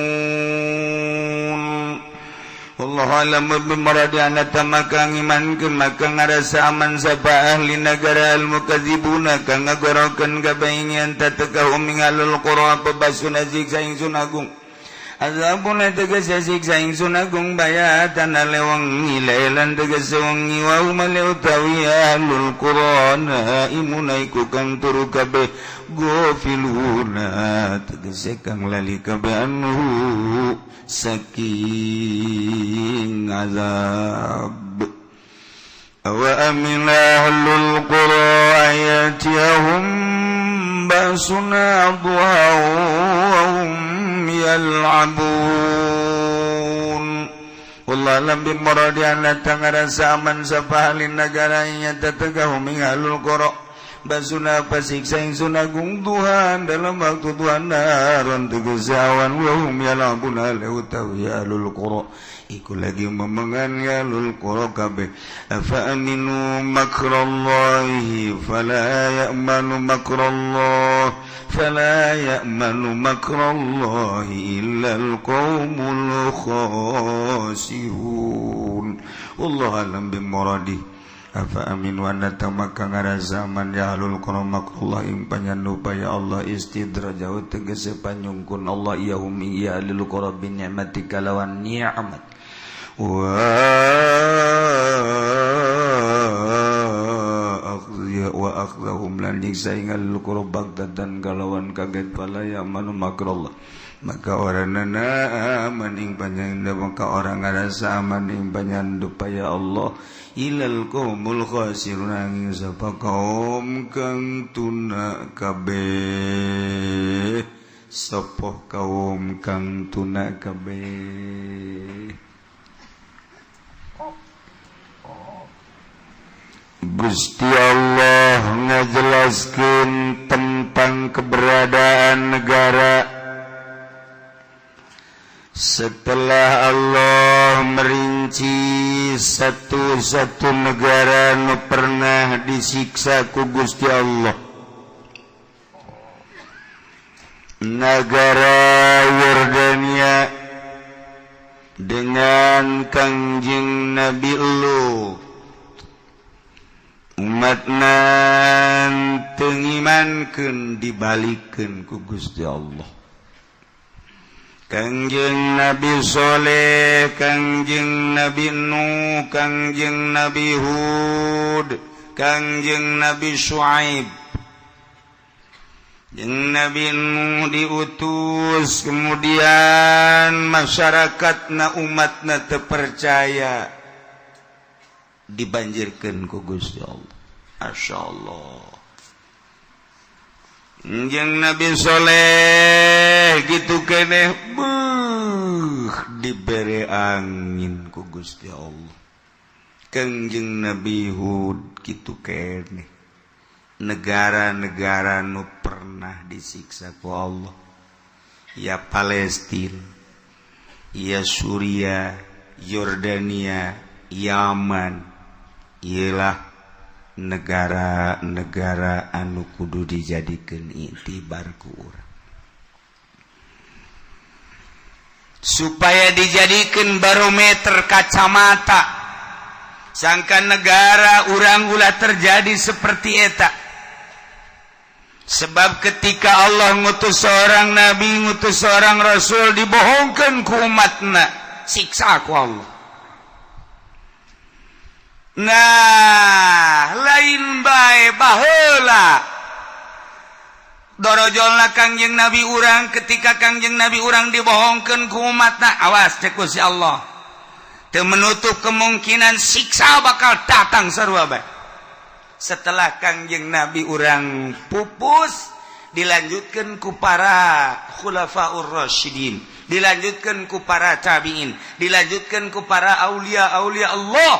والله أعلم بمراده. Anata maka ngimankeun maka ngarasa aman sapa ahli negara المكذبون kang ngagorokeun kabeh tatekahum ing ahlul qura apa بأسنا siksa ingsun agung عذابنا tegese siksa ingsun agung بياتا lewengi ليلا tegese wengi وهم utawi ahlul qura نائمون iku kang turu kabeh غافلون tegese kang lali kabeh عنه saking azab. أوأمن أهل القرى أن يأتيهم بأسنا ضحى وهم يلعبون؟ والله أعلم بمراده. Anata ngarasa aman sapa ahli negara yatetegahum ing ahlul qura بأسنا pasiksa ingsun agung ضحى dalam waktu duha نهارا tegese awan وهم يلعبون utawi ahlul qura iku lagi memengan ya ahlul qura kabeh. أفأمنوا مكر الله فلا يأمن مكر الله فلا يأمن مكر الله إلا القوم الخاسرون. والله أعلم بمراده. أفأمنوا anata maka ngarasa aman ya ahlul qura مكر الله ing panyanupaya Allah استدراجه tegese panyungkun Allah إياهم ya ahlul qura بالنعمة kalawan ni'mat وأخذهم lan nyiksa ing ahlul qura بغتة kalawan kaget فلا يأمن مكر الله maka orang nana aman ing panjang maka orang ngarasa aman ing panyandupaya Allah إلا القوم الخاسرون angin sapa kaum kang tuna kabeh sapa kaum kang tuna kabeh. Gusti Allah ngajelaskeun tentang keberadaan negara setelah Allah merinci satu-satu negara nu pernah disiksa ku Gusti Allah, negara Yordania dengan Kangjeng Nabi Lut umatna teu ngimankeun dibalikeun ku Gusti Allah. Kangjeng Nabi Soleh, Kangjeng Nabi Nuh, Kangjeng Nabi Hud, Kangjeng Nabi Shu'aib. Jeung Nabi Nuh diutus kemudian masyarakat na umatna terpercaya. Dibanjirkeun ku Gusti Allah. Masyaallah. Jeung Nabi Soleh gitu keneh beuh dibere angin ku Gusti Allah. Kangjeng Nabi Hud gitu keneh. Negara-negara nu pernah disiksa ku Allah, ya Palestina, ya Suriah, Yordania, Yaman, ialah negara-negara anu kudu dijadikeun iktibar ku urang supaya dijadikeun barometer kacamata sangka negara urang ulah terjadi seperti eta. Sebab ketika Allah ngutus seorang nabi, ngutus seorang rasul, dibohongkan ku umatna, siksa ku Allah. Nah, lain bae baheula. Dorojolna Kangjeng Nabi urang ketika Kangjeng Nabi urang dibohongkeun ku umatna, awas cek ku si Allah. Teu menutup kemungkinan siksa bakal datang sarua bae. Setelah Kangjeng Nabi urang pupus, dilanjutkan ku para khulafaur rasyidin, dilanjutkan ku para tabiin, dilanjutkan ku para aulia-aulia Allah.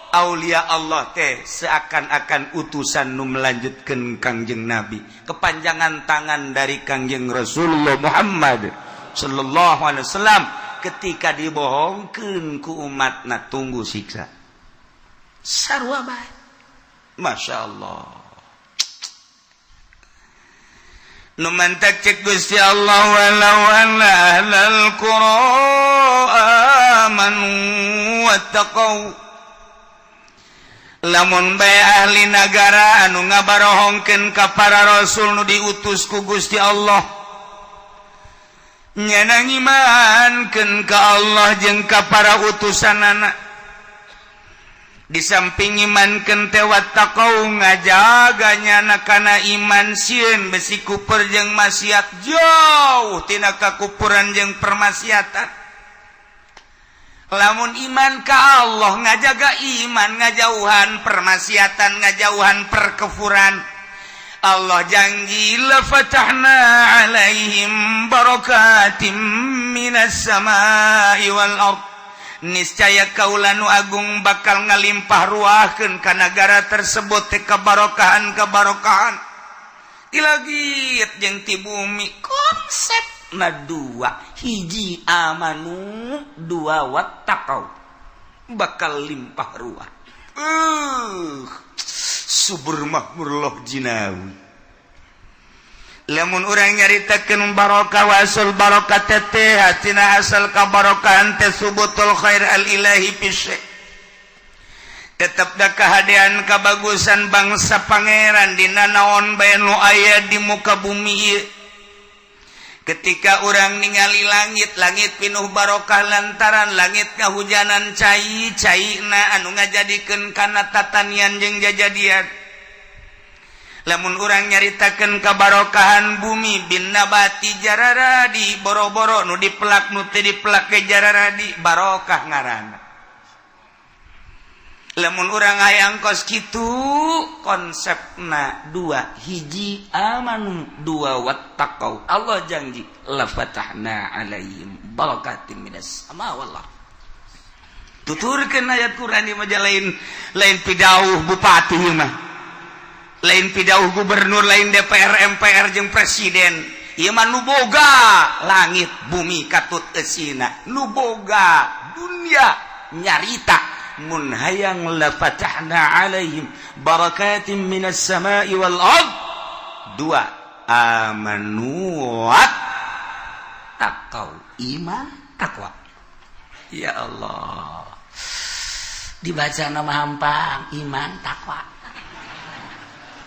Aulia Allah teh seakan-akan utusan nu melanjutkan Kangjeng Nabi, kepanjangan tangan dari Kangjeng Rasulullah Muhammad sallallahu alaihi wasallam. Ketika dibohongkeun ku umatna, tunggu siksa sarua bae. Masya Allah. Nu mantak cek Gusti Allah, walau anna ahlal qura amanu wattaqau. Lamun bae ahli nagara anu ngabarohongkeun ka para rasul nu diutus ku Gusti Allah, nyana ngimankeun ka Allah jeung ka para utusanana, di samping imankeun teh wattaqau ngajaga nyana kana iman, sieun besi kupur jeung maksiat, jauh tina kakupuran jeung permaksiatan. Lamun iman ka Allah ngajaga iman, ngajauhan permaksiatan, ngajauhan perkufuran, Allah janji la fatahna alaihim barakatim minas samai wal ard. Niscaya kaula nu agung bakal ngalimpah ruahkeun ka nagara tersebut teh kabarokahan kabarokahan ti langit jeung ti bumi. Konsep na dua, hiji amanu, dua wattaqau, bakal limpah ruah. Subur makmur loh jinawi. Lamun urang nyaritakeun barokah wasul barokah teh hatina asal kabarokahan teh subutul khair al ilahi fi syai'. Tetep da kahadean kabagusan bangsa pangeran dina naon bae nu aya di muka bumi ieu. Ketika urang ningali langit, langit pinuh barokah lantaran langit kahujanan cai caina anu ngajadikeun kana tatanian jeung jajadian. Lamun urang nyaritakeun kabarokahan bumi bin nabati jararadi, boro-boro nu dipelak nu teu dipelak ke jararadi, barokah ngaranna. Lamun urang hayang kos kitu konsepna dua, hiji amanu, dua wattaqau. Allah janji la fatahna alaihim barakatim minas sama wal ard. Tuturkeun ayat Quran ieu mah lain lain pidauh bupati mah, lain pidauh gubernur, lain DPR MPR jeung presiden. Ieu mah nu boga langit bumi katut eusina, nu boga dunia nyarita mun hayang la fatahna alaihim barakatim minas samai wal ard. Dua, amanu wat taqau, iman takwa. Ya Allah,
Dibaca nama hampang iman takwa,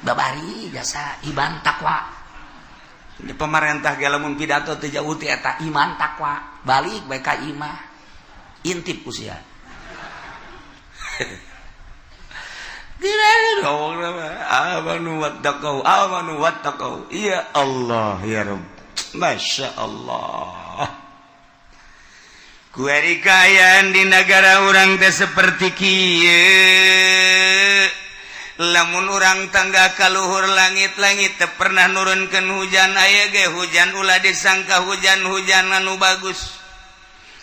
babari jasa iman takwa.
Di pemerintah ge lamun pidato teu jauh ti eta
iman takwa, balik bae ka imah intip usia.
Amanu wattaqau, amanu wattaqau. Ya Allah ya Rabb, Masya Allah. Kuari kaayaan di negara urang teh seperti kieu. Lamun urang tangga kaluhur langit-langit teu pernah nurunkeun hujan, aya ge hujan ulah disangka hujan-hujan anu bagus.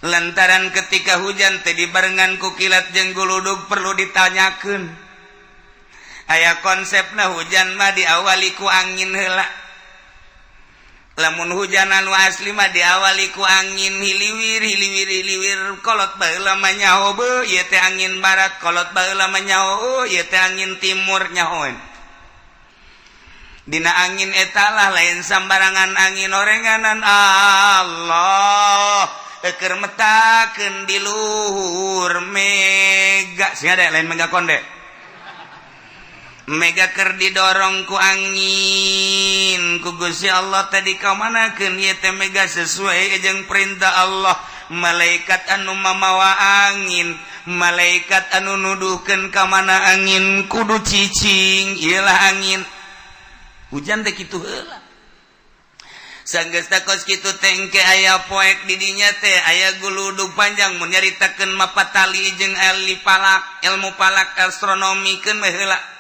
Lantaran ketika hujan teh dibarengan ku kilat jeung guludug perlu ditanyakeun. Aya konsepna hujan mah diawali ku angin heula. Lamun hujan anu asli mah diawali ku angin hiliwir hiliwir hiliwir, kolot baheula mah nyaho beuh ieu teh angin barat, kolot baheula mah nyaho ieu teh angin timur, nyahoeun. Dina angin etalah lain sambarangan angin orenganan Allah eker metakeun di luhur mega sing ada lain mega konde. Mega keur didorong ku angin ku Gusti Allah tadi kamanakeun ieu teh mega sesuai jeung perintah Allah. Malaikat anu mamawa angin, malaikat anu nuduhkeun ka mana angin kudu cicing, ieulah angin hujan teh kitu heula. Sanggeus kos kitu tengke aya poek di dinya teh aya guludug panjang mun nyaritakeun mapatali jeung ahli falak, ilmu falak astronomi keun mah heula.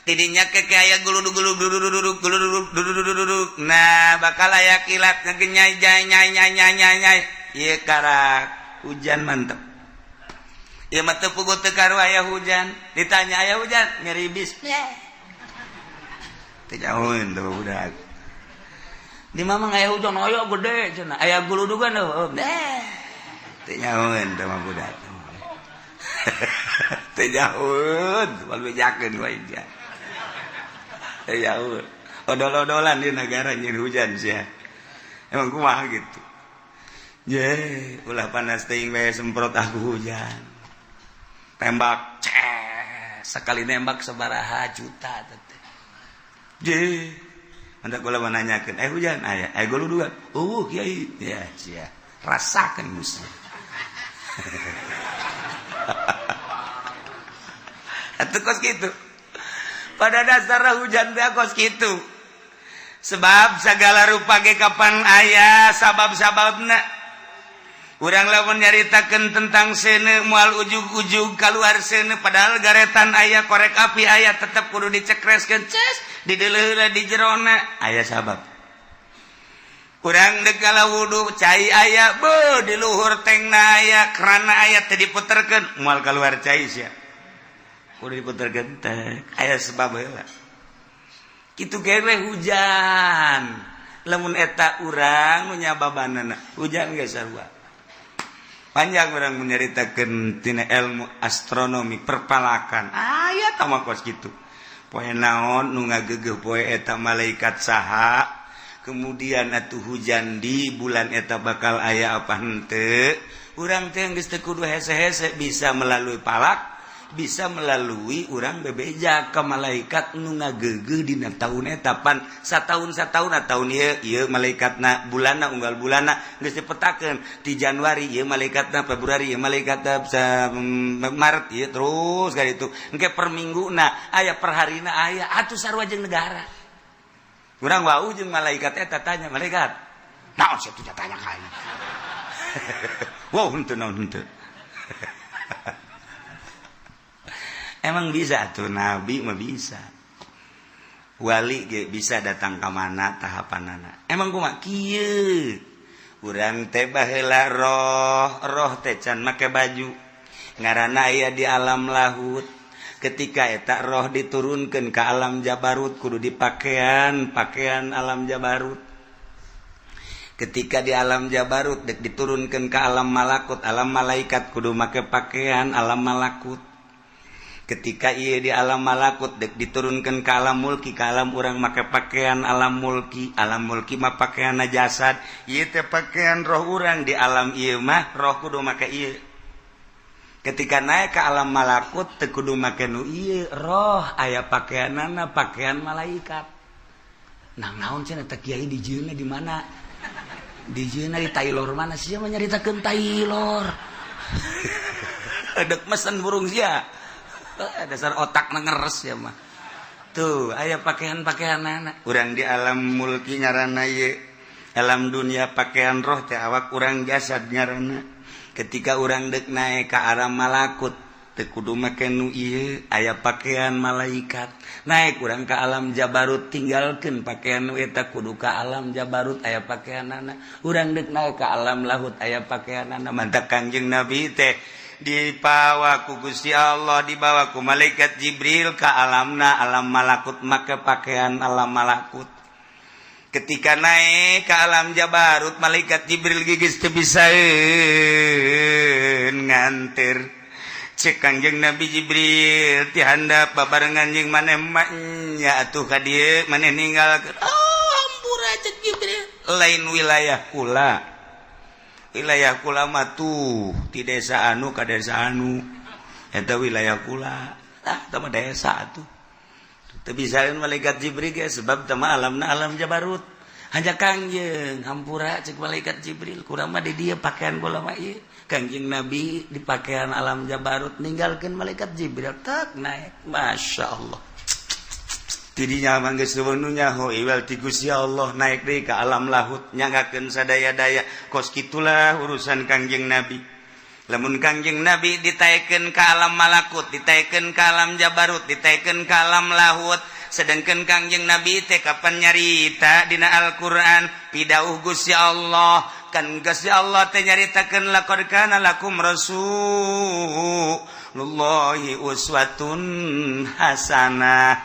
Tidinya ke aya guludug guludug guludug guludug guludug. Nah, bakal aya kilat ngegenyai jai nyai nyai nyai nyai nyai. Ieu karak hujan mantep. Ieu mah teu puguh teu karu aya hujan. Ditanya aya hujan, ngeribis. Teu jauhin teu budak. Di mama aya hujan aya gede cenah, aya guludugan heuh. Teu nyahoeun teh mah budak. Teu nyahoeun, moal bejakeun wae dia. Teu nyahoeun. Odol-odolan di negara nyeun hujan sia. Emang kumaha gitu. Ye, ulah panas teuing bae semprot aku hujan. Tembak, ces, sekali nembak sabaraha juta teh. Je, mantap kula menanyakeun, eh hujan aya, eh guludugan. Oh, kiai. Ya, sia. Rasakeun musuh. Atuh kos kitu. Pada dasarnya hujan teh kos kitu. Sebab segala rupa ge kapan aya sabab-sababna. Urang lamun nyaritakeun tentang seuneu moal ujug-ujug kaluar seuneu padahal garetan aya korek api aya tetep kudu dicekreskeun ces dideuleuh di jerona aya sabab. Urang dek ngala wudu cai aya beuh di luhur tengna aya kerana aya teu diputerkeun moal kaluar cai sia. Kudu diputerkeun teh aya sebab heula. Kitu ge we hujan. Lamun eta urang nu nyababanana hujan ge sarua. Panjang orang menyeritakan tina ilmu astronomi perpalakan aya tah mah kos kitu. Poe naon nu ngagegeuh poe eta malaikat saha, kemudian atuh hujan di bulan eta bakal aya apa henteu. Urang teh geus teu kudu hese-hese bisa melalui palak, bisa melalui urang bebeja ka malaikat nu ngagegeuh dina taun eta pan sataun sataun tahun ieu ieu malaikatna bulanna unggal bulanna geus dipetakeun di Januari ieu malaikatna, Februari ieu malaikatna, Maret ieu terus ka ditu engke per mingguna aya per harina aya atuh sarua jeung negara. Urang wau jeung malaikat eta tanya malaikat naon sia tanya ka aing. Wow henteu naon henteu. Emang bisa tuh nabi mah bisa. Wali ge bisa datang ka mana tahapanana. Emang kumaha kieu? Urang teh baheula roh, roh teh can make baju. Ngaranna aya di alam lahut. Ketika eta roh diturunkeun ka alam jabarut kudu dipakean pakaian alam jabarut. Ketika di alam jabarut dek diturunkeun ka alam malakut, alam malaikat kudu make pakaian alam malakut. Ketika ia di alam malakut dek diturunkan ke alam mulki, ke alam urang make pakaian alam mulki, alam mulki mah pakaian jasad, ieu teh pakaian roh urang di alam ieu mah roh kudu make ieu. Ketika naik ke alam malakut teu kudu make nu ieu, roh aya pakaianana pakaian malaikat. Nah naon cenah teh kiai dijieunna di mana? Dijieunna di Taylor mana sia mah nyaritakeun Taylor. Dek mesen burung sia. Dasar otak ngeres ya mah. Tuh aya pakaian-pakaian anak. Urang di alam mulki ngaranna ieu. Alam dunia pakaian roh teh awak urang jasad ngaranna. Ketika urang dek naik ke arah malakut, teu kudu make nu ieu, aya pakaian malaikat. Naik urang ke alam jabarut, tinggalkeun pakaian nu eta, kudu ke alam jabarut, aya pakaianana. Urang dek naik ke alam lahut, aya pakaianana. Mantak Kangjeng Nabi teh dipawa ku Gusti Allah, dibawa ku malaikat Jibril ke alamna alam malakut, make pakaian alam malakut. Ketika naik ke alam jabarut, malaikat Jibril gigis teu bisa nganter. Cek Kangjeng Nabi Jibril, ti handap babarengan jeung maneh mah nya atuh ka dieu maneh ninggalkeun. Oh, hampura, cek Jibril, lain wilayah kula. Wilayah kula mah tuh ti desa anu ka desa anu, eta wilayah kula. Ah, tah mah desa atuh. Teu bisa malaikat Jibril ge, sebab tah mah alamna alam jabarut. Hanya Kangjeng, hampura, cek malaikat Jibril, kurang mah di dieu pakaian kula mah ieu. Kangjeng Nabi di pakaian alam jabarut, ninggalkeun malaikat Jibril, tak naik. Masya Allah. Tidinya mah geus nu nyaho iwal ti Gusti Allah, naik deui ka alam lahut, nyanggakeun sadaya-daya. Kos kitulah urusan Kangjeng Nabi. Lamun Kangjeng Nabi ditaekeun ka alam malakut, ditaekeun ka alam jabarut, ditaekeun ka alam lahut, sedangkan Kangjeng Nabi teh kapan nyarita dina Al-Qur'an pidauh Gusti Allah kan. Gusti Allah teh nyaritakeun, laqad kana lakum rasulullahi uswatun hasanah.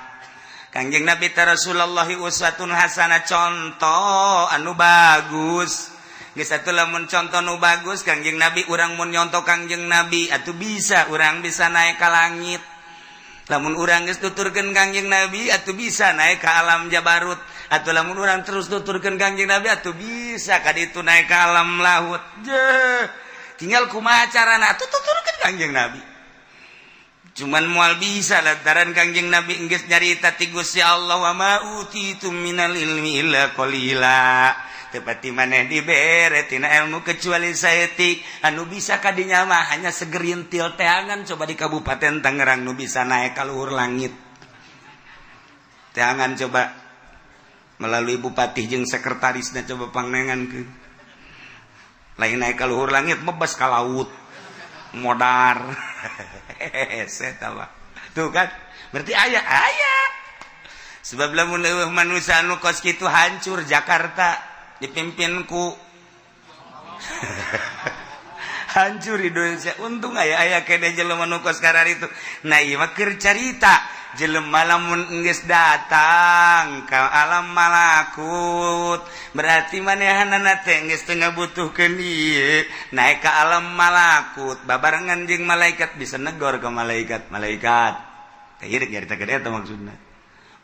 Kangjeng Nabi teh Rasulullah uswatun hasanah, contoh anu bagus. Geus atuh, lamun contoh nu bagus Kangjeng Nabi, urang mun nyontoh Kangjeng Nabi atuh bisa, urang bisa naik ka langit. Lamun urang geus tuturkeun Kangjeng Nabi atuh bisa naik ke alam jabarut. Atau lamun urang terus tuturkeun Kangjeng Nabi atuh bisa ka ditu naik ke alam laut. Je, tinggal kumaha carana atuh tuturkeun Kangjeng Nabi. Cuman moal bisa lantaran Kangjeng Nabi geus nyarita ti Gusti Allah, wa ma utitum minal ilmi illa qalila. Tepati maneh dibere tina ilmu kecuali saeutik. Anu bisa kadinya mah hanya segerintil teangan. Coba di Kabupaten Tangerang nu bisa naik ka luhur langit teangan, coba melalui bupati jeung sekretarisna, coba pangnengan ke lain naik ka luhur langit, bebas ka laut modar. Saya tuh kan berarti aya aya sebab lamun leuweuh manusia anu kos kitu, hancur Jakarta dipimpin ku, hancur Indonesia. Untung aya aya kene jelema nu kos itu. Nah, ieu mah keur carita jelema lamun geus datang ka alam malakut, berarti manehanana teh geus teu ngabutuhkeun ieu. Naik ke alam malakut babarengan jeung malaikat, bisa negor ke malaikat. Malaikat teh ieu nyaritakeun eta maksudna.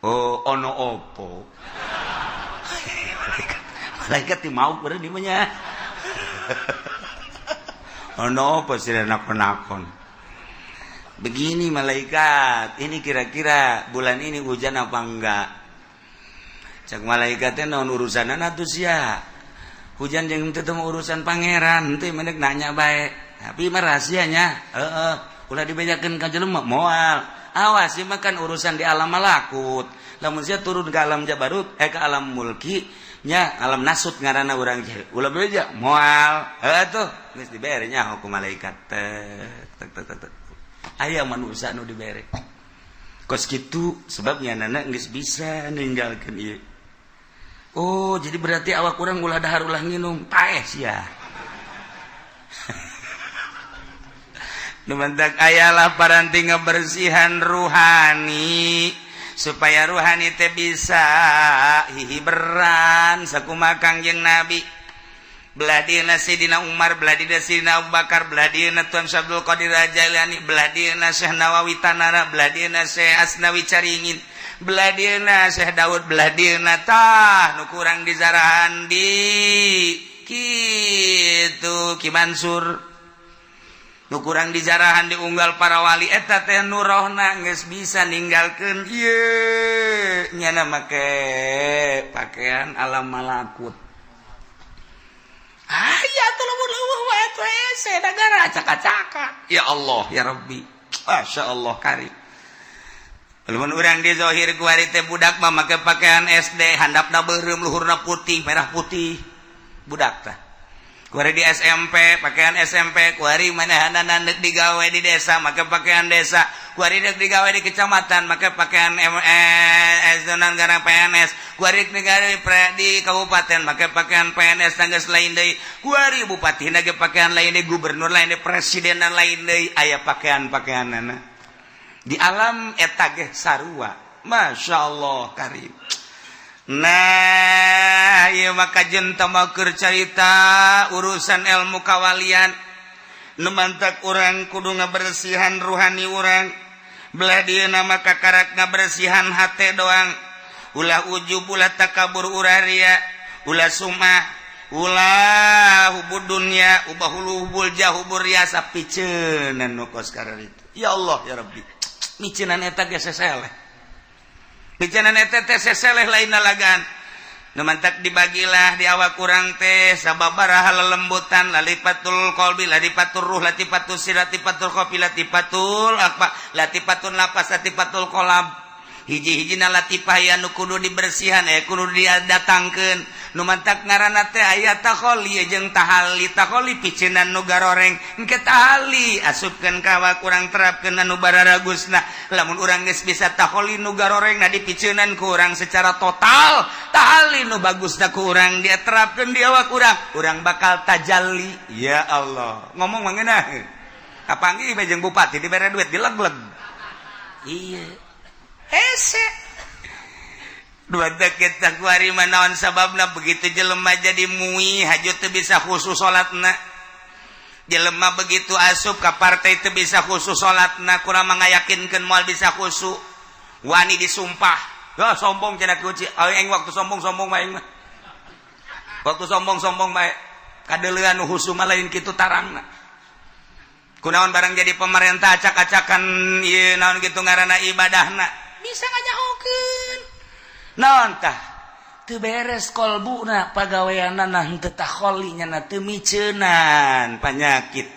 Oh, ono opo? Malaikat, malaikat di mau berarti di mana? Ono apa sih nakon-nakon? Begini malaikat, ini kira-kira bulan ini hujan apa enggak? Cek malaikatnya, naon urusan atuh sia? Hujan jeung teu urusan pangeran, teu menek nanya bae. Tapi mah rahasianya, heeh, ulah dibejakeun ka jelema moal. Awas sih makan urusan di alam malakut. Lamun sia turun ke alam jabarut, eh, ke alam mulki nya, alam nasut ngaranna urang, ulah beja moal. Heuh tuh geus dibere nya hukum malaikat tek tek tek tek. Aya manusia nu dibere kos kitu, sebabnya nana geus bisa ninggalkeun ieu. Oh, jadi berarti awak urang ulah dahar, ulah nginum, paeh sia. Numantak ayalah paranti ngebersihan ruhani supaya ruhani teh bisa hihiberan sakumaha Kangjeng Nabi. Belah dieuna Sayyidina Umar, belah dieuna Sayyidina Abu Bakar, belah dieuna Tuan Syekh Abdul Qadir Jailani, belah dieuna Syekh Nawawi Tanara, belah dieuna Syekh Asnawi Caringin, belah dieuna Syekh Daud, belah dieuna tah nu kurang di zarahan di kitu Ki Mansur, nu kurang dijarahan diunggal para wali eta teh nurohna geus bisa ninggalkeun ieu, nyana make pakaian alam malakut. Ah ya atuh, lamun leuweuh wae atuh hese negara acak-acakan. Ya Allah ya Rabbi, Masya Allah karim. Lamun urang di zahir kuari teh budak mah make pakaian SD, handapna beureum, luhurna putih, merah putih budak tah.
Kuari di SMP pakaian SMP, kuari manehanana deuk digawe di desa make pakaian desa, kuari deuk digawe di kecamatan make pakaian MS gara PNS, kuari digawe di kabupaten make pakaian PNS tanggas lain deui, kuari bupati ge pakaian lain deui, gubernur lain deui, presiden lain deui, aya pakaian-pakaianana. Di alam eta ge sarua. Masya Allah karim. Nah, ieu maka jenta keur carita urusan ilmu kawalian. Nu mantak urang kudu ngabersihan ruhani urang. Belah dieu maka karak ngabersihan hate doang. Ulah ujub, ulah takabur, ulah ria, ulah sumah, ulah hubud dunya, ubah hulu hubul jah hubur riasa piceunan nu kos itu. Ya Allah ya Rabbi. Miceunan eta ge seseleh. Bicanan eta teh seseleh lain lalagan. Nu mantak dibagilah di awak urang teh sababaraha lelembutan, latifatul qalbi, latifatul ruh, latifatul sir, latifatul khafi, latifatul apa, latifatun lapas, latifatul qalab. Hiji-hijina latifah aya nu kudu dibersihan, aya kudu didatangkeun. Nu mantak ngaranna teh aya takholi jeung tahali. Takholi piceunan nu garoreng, engke tahali asupkeun ka awak urang, terapkeun anu bararagusna. Lamun urang geus bisa takholi nu garoreng na dipiceunan ku urang secara total, tahali nu bagusna ku urang dia terapkeun di awak urang, urang bakal tajalli. Ya Allah, ngomong mah ngeunah. Kapanggih bae jeung bupati dibere duit dileg-leg. Iya. Hese. Dua kita kuari manaon sababna begitu jelema jadi mui haju teu bisa khusus salatna. Jelema begitu asup ka partai teu bisa khusus salatna, kurang mengayakinkeun moal bisa khusyuk. Wani disumpah. Ya sombong cenah kunci. Aing waktu sombong-sombong mah aing mah. Waktu sombong-sombong bae kadeuleuan nu khusyuk mah lain kitu tarangna. Kunaon barang jadi pemerintah acak-acakan ieu naon kitu ngaranna ibadahna. Bisa nganyahokeun naon tah teu beres kolbuna pagaweanana henteu takholi nya teu miceunan panyakit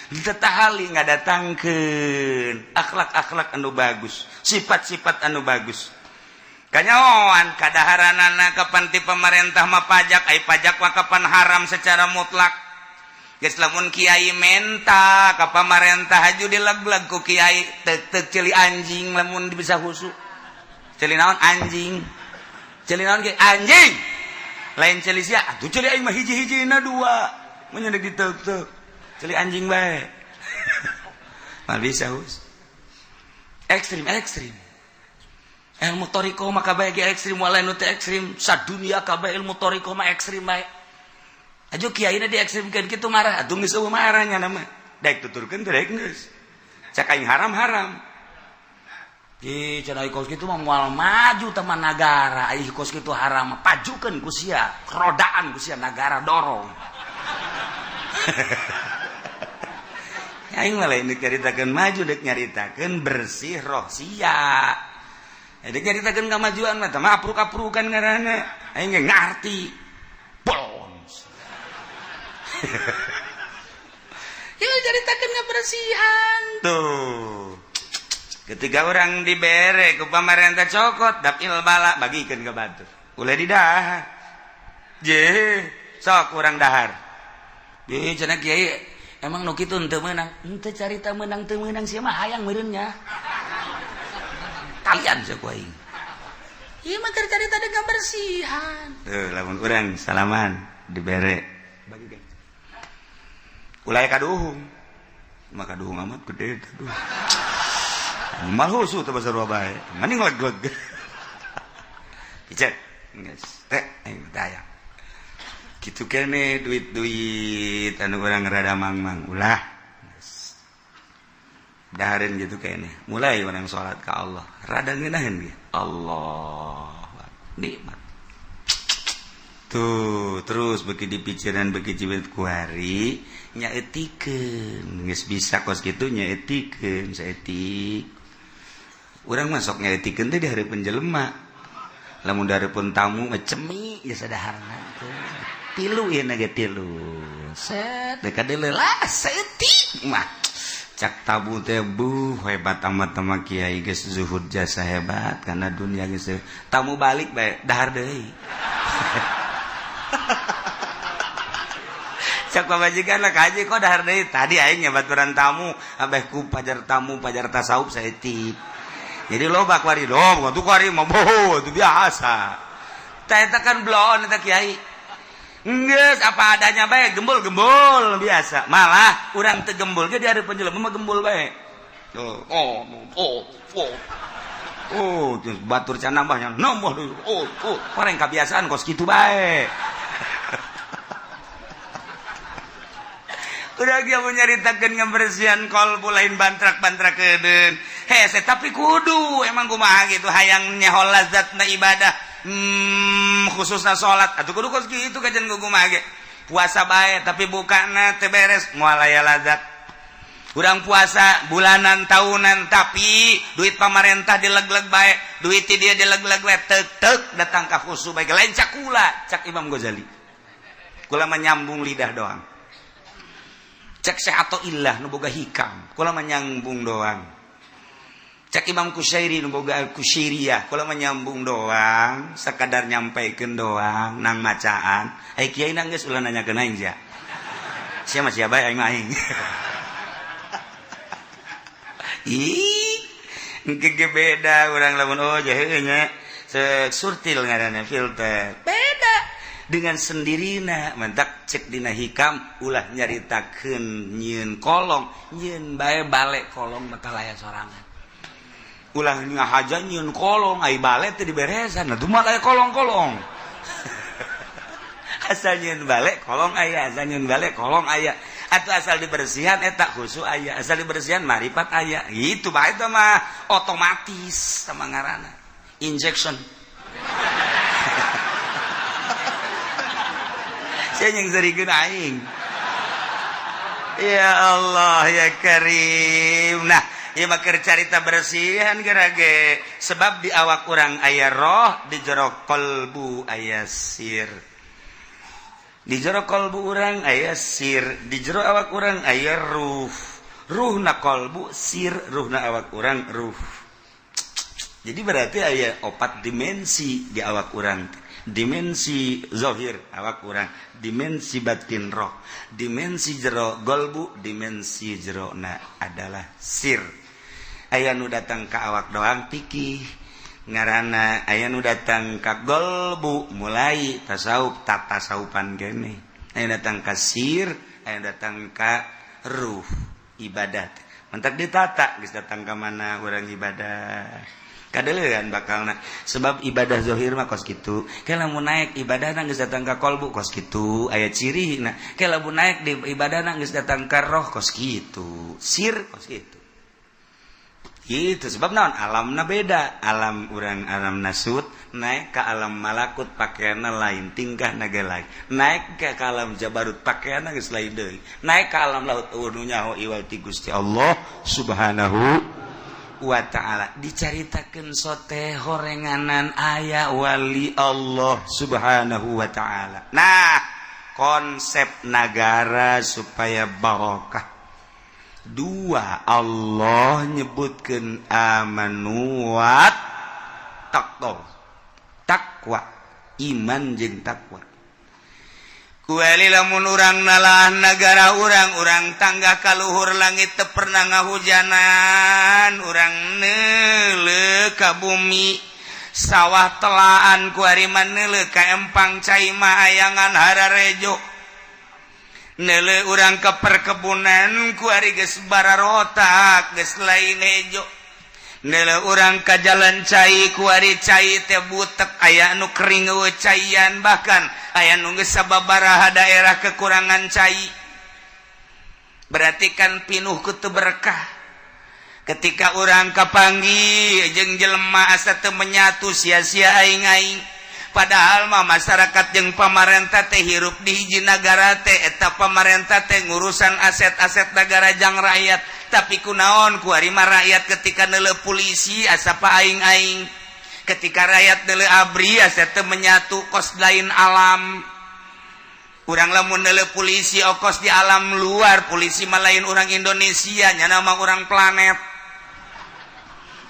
henteu tahali ngadatangkeun akhlak-akhlak anu bagus, sifat-sifat anu bagus. Kanyahoan kadaharanana kapan ti pemerintah mah pajak, ai pajak mah kapan haram secara mutlak. Geus lamun kiai menta ka pamarentah haju dileg-leg ku kiai tek-tek ceuli anjing lamun bisa khusyuk. Ceuli naon anjing? Ceuli naon ge anjing? Lain ceuli sia, atuh ceuli aing mah hiji-hijina dua. Mun nyedek ditek-tek. Ceuli anjing bae. Mah bisa hus. Ekstrim ekstrim. Ilmu thoriqoh mah kabeh ge ekstrim, walain nu teu ekstrim, sadunia kabeh ilmu thoriqoh mah ekstrim bae. Aja kiai di ekstrimkeun kitu marah, atuh geus eueuh marahnya nama. Daek tuturkeun teh daek geus. Cak aing haram-haram. Ih, cenah kos kitu mah moal maju teman nagara, ai kos kitu haram pajukeun ku sia, rodaan ku sia nagara dorong. Aing mah lain deuk nyaritakeun maju, deuk nyaritakeun bersih roh sia. Deuk nyaritakeun kamajuan mah teh mah apruk-aprukan ngaranna. Aing ge ngarti. Bolons.
Ieu caritakeun ngabersihan.
Tuh. Ketika orang dibere ku pamarentah cokot dapil bala bagikeun ka batur. Ulah didahar. Je, sok urang dahar.
Ye cenah kiai emang nu kitu henteu meunang. Henteu carita meunang teu meunang sia mah hayang meureun nya. Kalian sia ku aing.
Ieu mah keur carita ngabersihan.
Tuh lamun urang salaman dibere bagikeun. Ulah kaduhung. Maka kaduhung amat gede aduh. Mal husu teh basarua bae. Mending leg-leg. Icet. Geus teh aing teh. Kitu kene duit-duit anu urang rada mangmang ulah. Dahareun gitu kene. Mulai urang salat ka Allah. Rada ngeunaheun ge. Allah nikmat. Tuh terus beki dipikiran beki cibet kuari nyaetikeun geus bisa kos kitu nyaetikeun saetik. Urang masuk nyaetikeun teh di hareupeun jelema. Lamun di hareupeun tamu mah cemi geus sadaharna teh. Tilu ieu na ge tilu. Set teh kadeuleu lah saeutik mah. Cak tabu teh buh hebat amat sama kiai geus zuhud jasa hebat karena dunia geus tamu balik bae dahar deui.
Cak pamajikan lah, "Kaji kok dahar deui?" "Tadi aing baturan tamu, abeh ku pajar tamu, pajar tasawuf saeutik." Jadi loba kuari, loba tuh kuari mah boh, itu biasa. Tah, eta kan bloon eta kiai. Geus apa adanya bae, gembul-gembul biasa. Malah urang teu gembul ge di hareupeun jelema mah gembul bae. Oh, oh, oh, oh. Oh, terus batur can nambahnya, nambah deui. Oh, pareng kebiasaan kos kitu bae. Udah dia menyaritakeun ngebersihan kolbu, lain bantrak-bantrak kedeun. Hese, tapi kudu emang kumaha gitu hayang nyaho lazatna ibadah. Khususnya salat atuh kudu kos kitu kajian kumaha ge. Puasa bae tapi bukana teu beres, moal aya lazat. Urang puasa bulanan, tahunan, tapi duit pamarentah dileg-leg bae, duit dia dileg-leg bae, tek tek datang ka khusu bae, lain cak kula, cak Imam Ghazali. Kula menyambung lidah doang. Cek Syekh Athaillah nu boga hikam, kula menyambung doang. Cek Imam Kusyairi nu boga Al-Kusyairiyah, kula menyambung doang, sekadar nyampaikeun doang nang macaan. Ai kiai nang geus ulah nanyakeun aing sia. Sia mah sia bae, aing mah aing. Ih, engke beda urang lamun oh jahe nya. Surtil ngaranna filter. Beda dengan sendirina, mentak cek dina hikam ulah nyaritakeun nyieun kolong, nyieun bae balik kolong bakal aya sorangan. Ulah ngahaja nyieun kolong, ai bale teu diberesan, atuh mah aya kolong-kolong. Asal nyieun bale kolong aya, asal nyieun bale kolong aya, atau asal dibersihan eta khusu aya, asal dibersihan marifat aya. Itu bae itu mah otomatis sama ngaranna injection. Saya yang serikeun aing. Ya Allah ya Karim. Nah, ieu mah keur carita bersihan gerage, sebab di awak urang aya roh, di jero kolbu aya sir. Di jero kolbu urang aya sir, di jero awak urang aya ruh. Ruhna kolbu sir, ruhna awak urang ruh. Jadi berarti aya opat dimensi di awak urang. Dimensi zahir awak urang, dimensi batin roh, dimensi jero golbu, dimensi jero na adalah sir. Aya nu datang ka awak doang pikih ngaranna, aya nu datang ka golbu mulai tasawuf tatasawufan kene, aya datang ka sir, aya datang ka ruh ibadat. Mentak ditata geus datang ka mana urang ibadah kadelean bakalna, sebab ibadah zahir mah kos kitu. Ke lamun naik ibadah geus datang ka kolbu kos kitu, aya ciri. Nah, ke lamun naik di ibadah geus datang ka roh kos kitu, sir kos kitu. Itu sebab naon, alamna beda. Alam urang alam nasut, naik ke alam malakut pakaianna lain, tingkah naga lain, naik ke alam jabarut pakaianna geus lain deui, naik ke alam laut eueuh nu nyaho iwal ti Gusti Allah Subhanahu wa ta'ala. Dicaritakeun sote horenganan aya wali Allah Subhanahu wa ta'ala. Nah, konsep nagara supaya barokah dua, Allah nyebutkeun amanu wat taqwa, takwa, iman jeung takwa. Kueli lamun urang nalah negara urang, urang tangga kaluhur langit teu pernah ngahujanan, urang neuleuh ka bumi sawah telaan, kuari mah neuleuh ka empang cai mah ayangan hararejo, neuleuh urang ke perkebunan kuari geus bararotak, geus lain hejo, neuleuh urang ka jalan cai kuari cai teh butek, aya nu kering eueuh caian, bahkan aya nu geus sababaraha daerah kekurangan cai. Berarti kan pinuh ku teu berkah. Ketika urang kapanggih jeung jelema asa teu menyatu, sia-sia aing-aing. Padahal mah masyarakat jeung pamarentah teh hirup di hiji nagara teh, eta pamarentah teh ngurusan aset-aset negara jang rakyat. Tapi kunaon kuari mah rakyat ketika neuleuh polisi asa pa aing-aing, ketika rakyat neuleuh ABRI asa teu menyatu, kos lain alam. Urang lamun neuleuh polisi okos di alam luar, polisi mah lain orang Indonesia, nyana mah orang planet.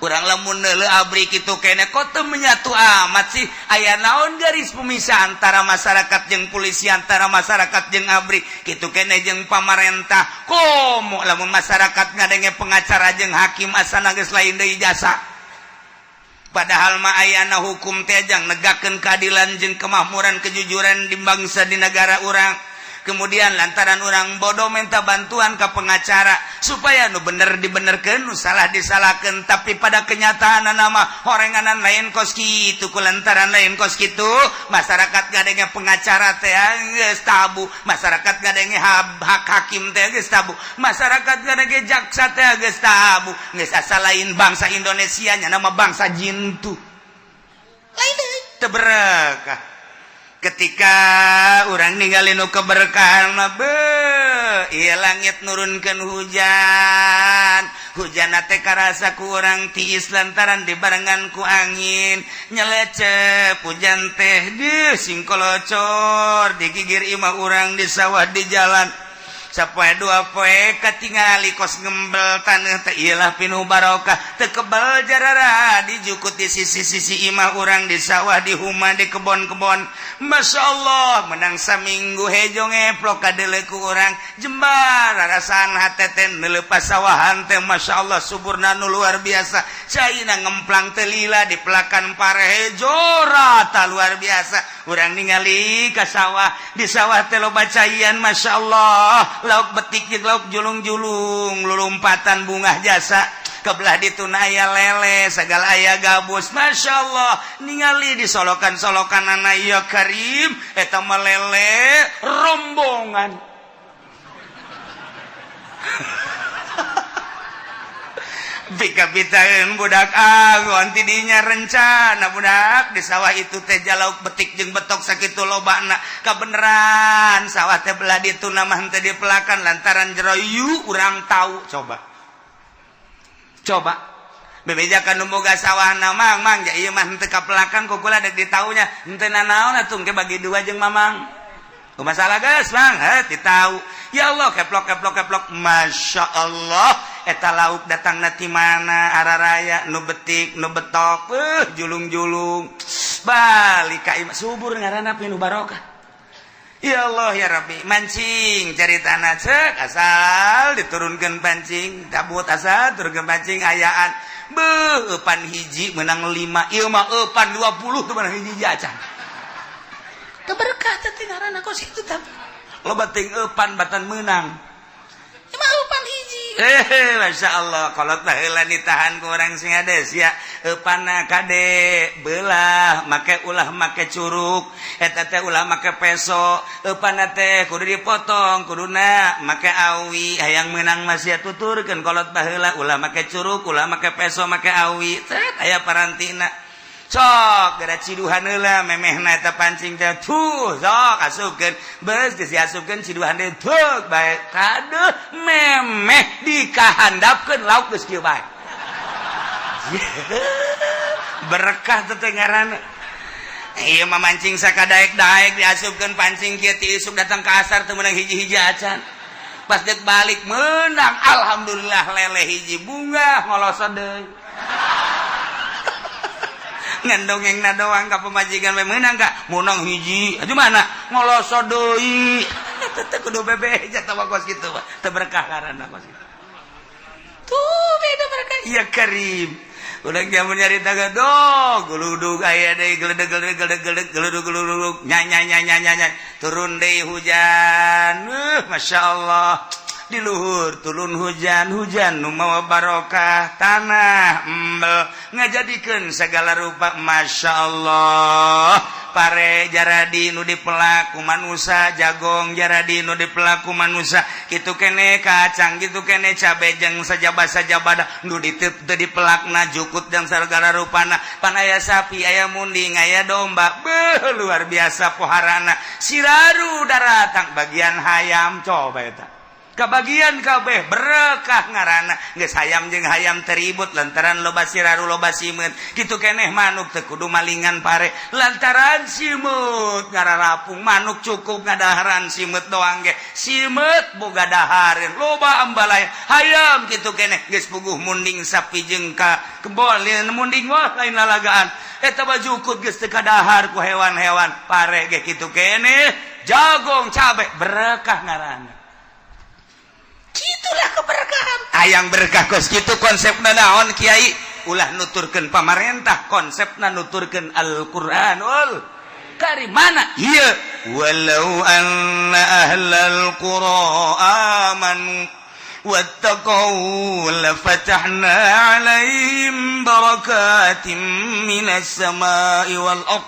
Urang lamun neuleuh ABRI kitu keneh, kok teu menyatu amat sih? Aya naon garis pemisah antara masyarakat jeung polisi, antara masyarakat jeung ABRI, kitu keneh jeung pamarentah? Komo lamun masyarakat ngadenge pengacara jeung hakim, asana geus lain deui jasa. Padahal mah ayana hukum teh jang negakeun keadilan jeung kemakmuran, kejujuran di bangsa, di negara urang. Kemudian lantaran orang bodoh, minta bantuan ke pengacara supaya nu bener dibenerkeun, nu salah disalahkan. Tapi pada kenyataan nama horenganan lain kos kitu. Ku lantaran lain kos kitu, masyarakat ngadenge pengacara teh geus tabu, masyarakat ngadenge hak hakim teh geus tabu, masyarakat ngadenge jaksa teh geus tabu. Geus asa lain bangsa Indonesia nya, nama bangsa jintu.
Lain deui.
Teu berekah. Ketika orang ninggalin nu keberkahan mah, be ieu langit nurunkeun hujan. Hujan teh karasa ku urang tiis lantaran dibarengan ku angin nyelecep. Hujan teh di singkolocor di gigir imah urang, di sawah, di jalan. Sapoe dua poe katingali kos ngembel taneuh teh. Iyalah, pinuh barokah, teu kebal jarara dijukut di sisi-sisi imah urang, di sawah, di huma, di kebon-kebon. Masya Allah, menang saminggu hejo ngeplok kadeuleu ku urang jembar. Rasaan hate teh neuleuh pasawahan teh, Masya Allah, suburna nu luar biasa. Caina ngemplang teh lila, di pelakan pare hejo rata, luar biasa. Urang ningali ka sawah, di sawah teh loba caian. Masya Allah, lauk betik jeung lauk julung-julung lulumpatan, bungah jasa. Kebelah dituna aya lele, segala aya gabus. Masya Allah, ningali di solokan-solokan anak, ya Karim, eta mah lele rombongan. Pika-pitaeun budak agon tidinya. Rencana budak di sawah itu teh jalauk betik jeung betok sakitu lobana. Kabeneran sawah teh belah ditu mah henteu dipelakan lantaran jero yu urang tahu. Coba coba bebejakan nu boga sawahna, "Mang, Mang, ja ieu mah henteu kapelakan ku kula, dek ditaunya henteu nanaon atuh, engke bagi dua jeung Mamang." Masalah geus, Mang, heh ditau. Ya Allah, keplok keplok keplok. Masya Allah, eta lauk datang ti mana araraya, nu betik, nu betok, julung-julung balik ka imah. Subur ngaranna, pinuh barokah. Ya Allah, ya Rabbi. Mancing cari tanah cek, asal diturunkan pancing cabut, asal turunkan pancing ayaan. Beuh, eupan hiji menang 5, ieu mah eupan 20 tuh menang hiji acan.
Teu berkah teh ngaranna kos kitu tapi.
Loba teuing eupan batan menang.
Ieu mah eupan hiji.
Eh, Masya Allah, kolot baheula ditahan ku orang sing hades ya. Eupanna kade belah, make ulah make curuk, eta teh ulah make peso, eupanna teh kudu dipotong, kuduna make awi, hayang menang masih tuturkeun kolot baheula, ulah make curuk, ulah make peso, make awi. Cet aya parantina. Sok gara ciduhan heula memehna eta pancing teh, tuh sok asupkeun, beus geus diasupkeun, ciduhan deui, tuh bae kaduh memeh dikahandapkeun lauk geus kieu bae. Berkah teh ngaranna. Ieu mah mancing sakadaek-daek, diasupkeun pancing kieu ti isuk datang ke asar teu meunang hiji-hiji acan. Pas dek balik menang, alhamdulillah, lele hiji, bunga ngolosot deui. Ngan dongeng na doang ka pemajikan we, meunang ka menang hiji atuh mana ngolosot deui. Eta teh kudu bebeja tawa kos kitu mah teu berkah ngaranna kos kitu.
Tuh beda berkah.
Ya Karim, udah jamun nyarita dog geludug aya deui, geledeg geledeg geledeg geledeg geludug geludug, nya nya nya nya nya, turun deui hujan. Masya Allah, di luhur turun hujan, hujan nu mawa barokah, tanah embel ngajadikeun segala rupa. Masya Allah, pare jaradi nu dipelak ku manusa, jagong jaradi nu dipelak ku manusa, kitu kene kacang, kitu kene cabe jeung sajaba sajabada nu diteup teu dipelakna, jukut dan segala rupana. Pan aya sapi, aya munding, aya domba. Beuh, luar biasa poharana. Siraru daratang bagian hayam, coba eta kebagian kabeh. Berkah ngaranna. Geus hayam jeung hayam teribut lantaran loba siraru, loba simeut. Kitu keneh manuk, teu kudu malingan pare lantaran simeut ngararapung. Manuk cukup ngadaharan simeut doang ge simeut boga dahareun, loba ambalaya. Hayam kitu keneh, geus puguh munding, sapi jeung ka Kebol munding wah lain lalagaan. Eta baju kut geus teu kadahar ku hewan-hewan. Pare ge kitu keneh, jagung, cabe berkah ngaranna. Kitulah keberkahan. Hayang berkah kos kitu konsepna naon, Kiai? Ulah nuturkeun pamarentah, konsepna nuturkeun Al-Qur'anul Karim. Mana? Ieu
walau anna ahlal qura amanu wattaqau lafatahna alaihim barakatim minas samai wal ard.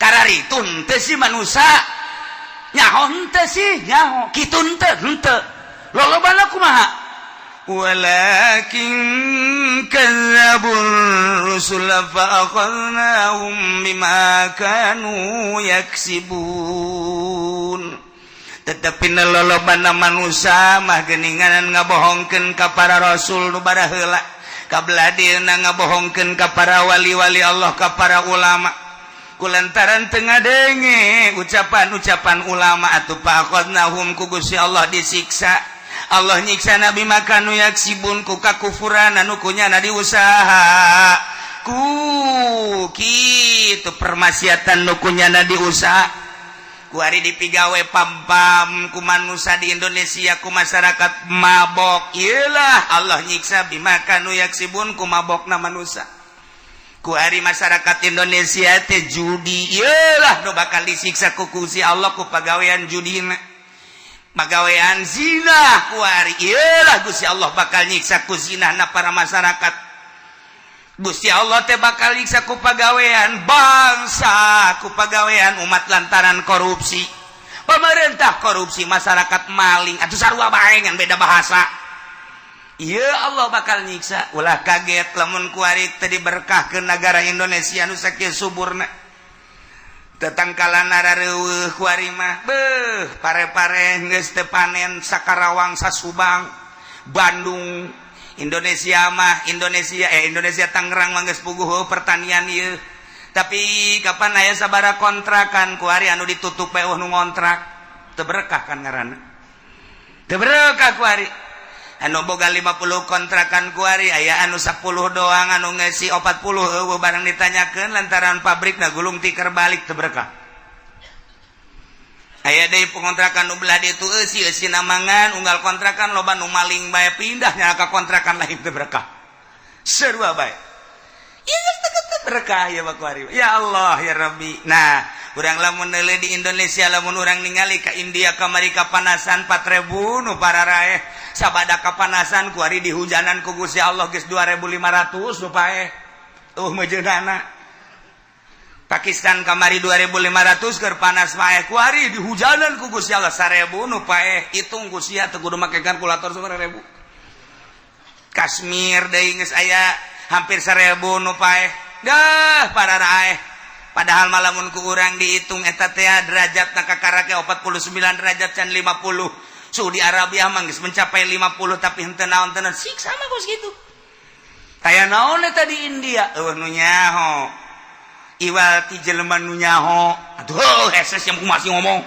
Kararitun teu si manusia, nyaho henteu sih, nyaho kitu henteu, henteu lolobana kumaha?
Walakin kadzdzabur rusula fa akhadnahum bima kanu yaksibun.
Tetapi lolobana manusia mah geninganan ngabohongkeun ka para rasul nu baraheula, kabeladina ngabohongkeun ka para wali-wali Allah, ka para ulama. Kulantaran teu ngadenge ucapan-ucapan ulama, atuh fa'akhadnahum, ku Gusti Allah disiksa. Allah nyiksa nabi makanu yaksibun, ku kakufuran anu kunyana diusaha, ku kitu permaksiatan nu kunyana diusaha. Kuari dipigawe pam-pam ku manusia di Indonesia, ku masyarakat mabok. Iyalah Allah nyiksa bima kanu yaksibun, ku mabokna manusia. Kuari masyarakat Indonesia teh judi, iyalah nu bakal disiksa ku Gusti Allah ku pagawean judina. Pagawean zina kuari, iyalah Gusti Allah bakal nyiksa ku zinahna para masyarakat. Gusti Allah teh bakal nyiksa ku pagawean bangsa, ku pagawean umat lantaran korupsi. Pemerintah korupsi, masyarakat maling, atuh sarua bae ngan beda bahasa. Iya, Allah bakal nyiksa. Ulah kaget lamun kuari teu diberkahkeun negara Indonesia nu sakieu suburna. Tetangkalan arareuweuh kuari mah, beuh, pare-pare geus teu panen Sakarawang, Sasubang, Bandung. Indonesia mah Indonesia, eh, Indonesia Tangerang mah geus puguh pertanian ieu. Tapi kapan aya sabara kontrakan kuari anu ditutup bae nu ngontrak? Teu berkah kan ngaranna. Teu berkah kuari. Anu boga 50 kontrakan kuari aya anu 10 doang, anu ngeusi 40 euweuh barang ditanyakeun lantaran pabrikna gulung tikar balik, teu berkah. Aya deui pengontrakan nu belah ditu eusi eusi namangan unggal kontrakan loba nu maling bae, pindah nya ka kontrakan lain, teu berkah. Sarua bae. Ieu teu berkah ya kuari. Ya Allah ya Rabbi. Nah, urang lamun neuleuh di Indonesia, lamun urang ningali ka India kamari kapanasan 4000 nu pararaeh sabada kapanasan, kuari dihujanan ku Gusti Allah geus 2500 nu paeh. Meujeunana. Pakistan kamari 2500 keur panas paeh, kuari dihujanan ku Gusti Allah 1000 nu paeh. Hitung ku sia, teu kudu make kalkulator, 1000. Kashmir deui geus aya hampir 1000 nu paeh dah pararaeh. Padahal malamun ku urang dihitung eta teh derajat na kakarake 49 derajat can 50. Saudi Arabia mah geus mencapai 50, tapi henteu naon tenan siksa mah kos kitu. Kaya naon eta di India euweuh nu nyaho. Iwal ti jelema nu nyaho, aduh, heses yang masih ngomong.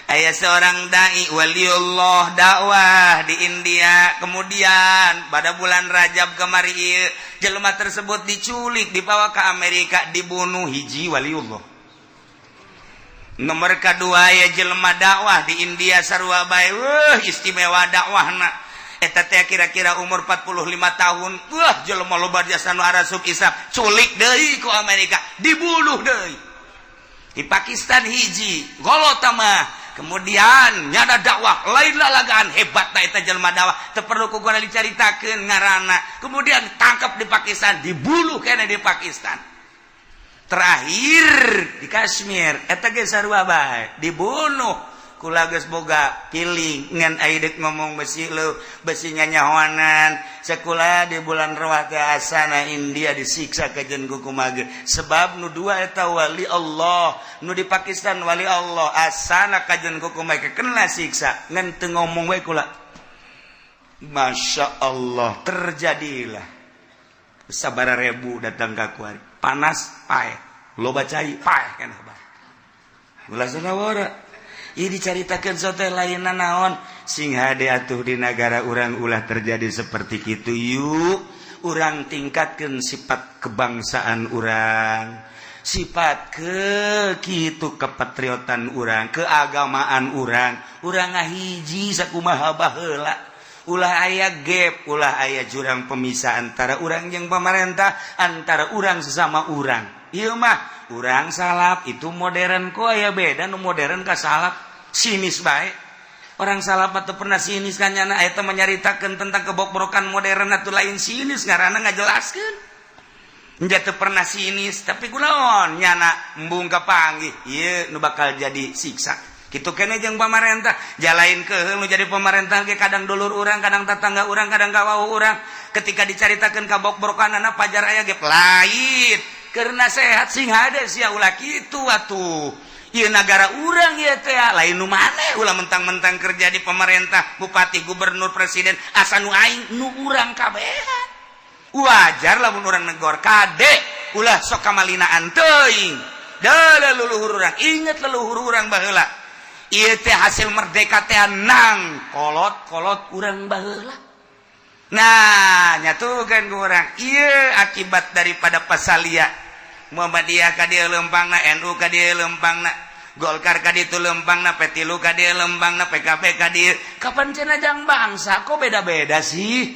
Aya seorang dai waliullah dakwah di India, kemudian pada bulan Rajab kemari ieu jelema tersebut diculik, dibawa ke Amerika, dibunuh. Hiji waliullah. Nomor kedua ya jelema dakwah di India sarua bae, wah, istimewa dakwahna. Eta teh kira-kira umur 45 tahun. Wah, jelema loba jasa nu arasup Islam, culik deui ku Amerika, dibunuh deui. Di Pakistan hiji golota mah, kemudian nyada dakwah lain lalagaan, hebat na eta jelema dakwah, teu perlu ku gua dicaritakeun ngaranna. Kemudian tangkap di Pakistan, dibunuh kene di Pakistan. Terakhir di Kashmir eta ge sarua bae, dibunuh. Kula geus boga piling ngan ai ngomong besi lu besi nyanyahoanan sekolah di bulan Rawat teh asana India disiksa kajen ku kumage, sebab nu dua eta wali Allah, nu di Pakistan wali Allah, asana kajen ku kumage kena siksa ngan teu ngomong we kula. Masya Allah, terjadilah sabara ribu datang ka kuari, panas paeh, loba cai paeh, kan ulah sanawara. Ieu dicaritakeun sote lainna naon.
Sing hade atuh di nagara urang ulah terjadi seperti kitu. Yuk urang tingkatkeun sifat kebangsaan urang, sifat ke kitu kepatriotan urang, keagamaan urang. Urang ngahiji sakumaha baheula, ulah aya gap, ulah aya jurang pemisah antara urang jeung pemerintah, antara urang sesama urang. Ieu mah urang salaf itu modern, kok aya beda nu modern ka salaf, sinis bae. Orang salaf atau pernah sinis kan nyana eta menyaritakeun tentang kebokbrokan modern atau lain sinis ngaranna ngajelaskeun. Nya teu pernah sinis tapi kunaon nyana embung kapanggih ieu nu bakal jadi siksa. Kitu kene jeung pamarentah, jalain keheul nu jadi pamarentah ge kadang dulur urang, kadang tetangga urang, kadang kawauh urang. Ketika dicaritakeun kabokbrokanana pajar aya ge pelait. Karena sehat sing hade sia ulah kitu atuh. Ieu nagara urang ieu teh lain nu maneh, ulah mentang-mentang kerja di pemerintah, bupati, gubernur, presiden, asa nu aing nu urang kabehan. Wajar lamun urang negor kade ulah sok kamalinaan teuing. Da leluhur urang, inget leluhur urang baheula. Ieu teh hasil merdeka teh nang kolot-kolot urang baheula. Nah, nyatukeun ku urang ieu akibat daripada pasalia Muhammadiyah ka dieu lempangna, NU ka dieu lempangna, Golkar ka ditu lempangna, P3 ka dieu lempangna, PKB ka dieu. Kapan cenah jang bangsa kok beda-beda sih?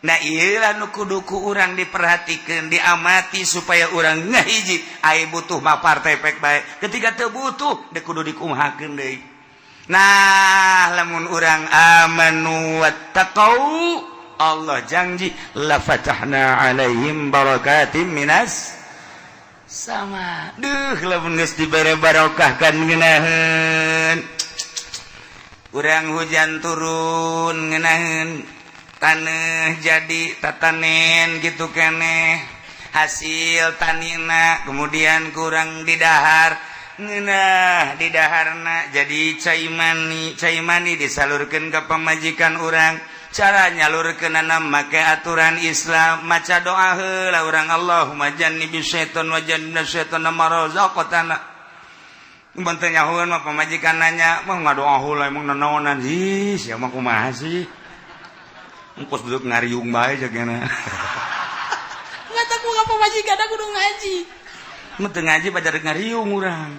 Nah ieu lah nu kudu ku urang diperhatikeun, diamati supaya urang ngahiji. Ai butuh mah partai pek bae. Ketika teu butuh deui kudu dikumahakeun deui. Nah, lamun urang amanu wattaqau, Allah janji la fatahna alaihim barakatim minas sama. Duh, lamun geus dibere barokah kan ngeunaheun. Urang hujan turun ngeunaheun, taneuh jadi tatanen gitu keneh hasil tanina, kemudian kurang didahar ngeunah didaharna jadi cai mani, cai mani disalurkeun ka pamajikan urang. Cara nyalurkeunana make aturan Islam, maca doa heula urang, Allahumma jannibi syaiton wa jannibna syaiton ma razaqtana. Mun teu nyahoeun mah pamajikan nanya, mah ngadoa heula emang nanaonan ih sia mah kumaha sih? Engkos duduk ngariung bae jagana.
Mata ku pamajikan kudu ngaji.
Mun teu ngaji pajar ngariung urang.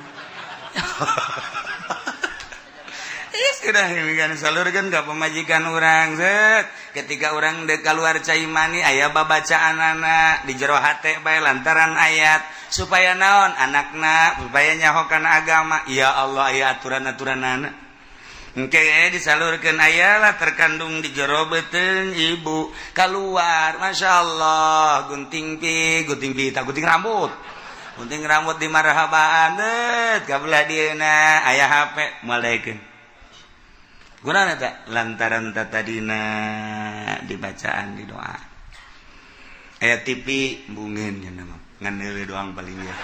Sudah salurkan ke pemajikan urang set. Ketika urang dek keluar cai mani aya babacaan anak di jero hate bae lantaran ayat supaya naon anakna supaya nyahokan agama. Ya Allah aya aturan-aturan anak. Engke disalurkan ayalah terkandung di jero beuteung ibu keluar Masya Allah gunting pi tak gunting rambut. Gunting rambut di marhabaan det kabelah dieuna aya HP moal daekeun. Gunana teh lantaran tadina dibacaan di doa. Aya TV bungin nya mah ngan deuleu doang paling ya.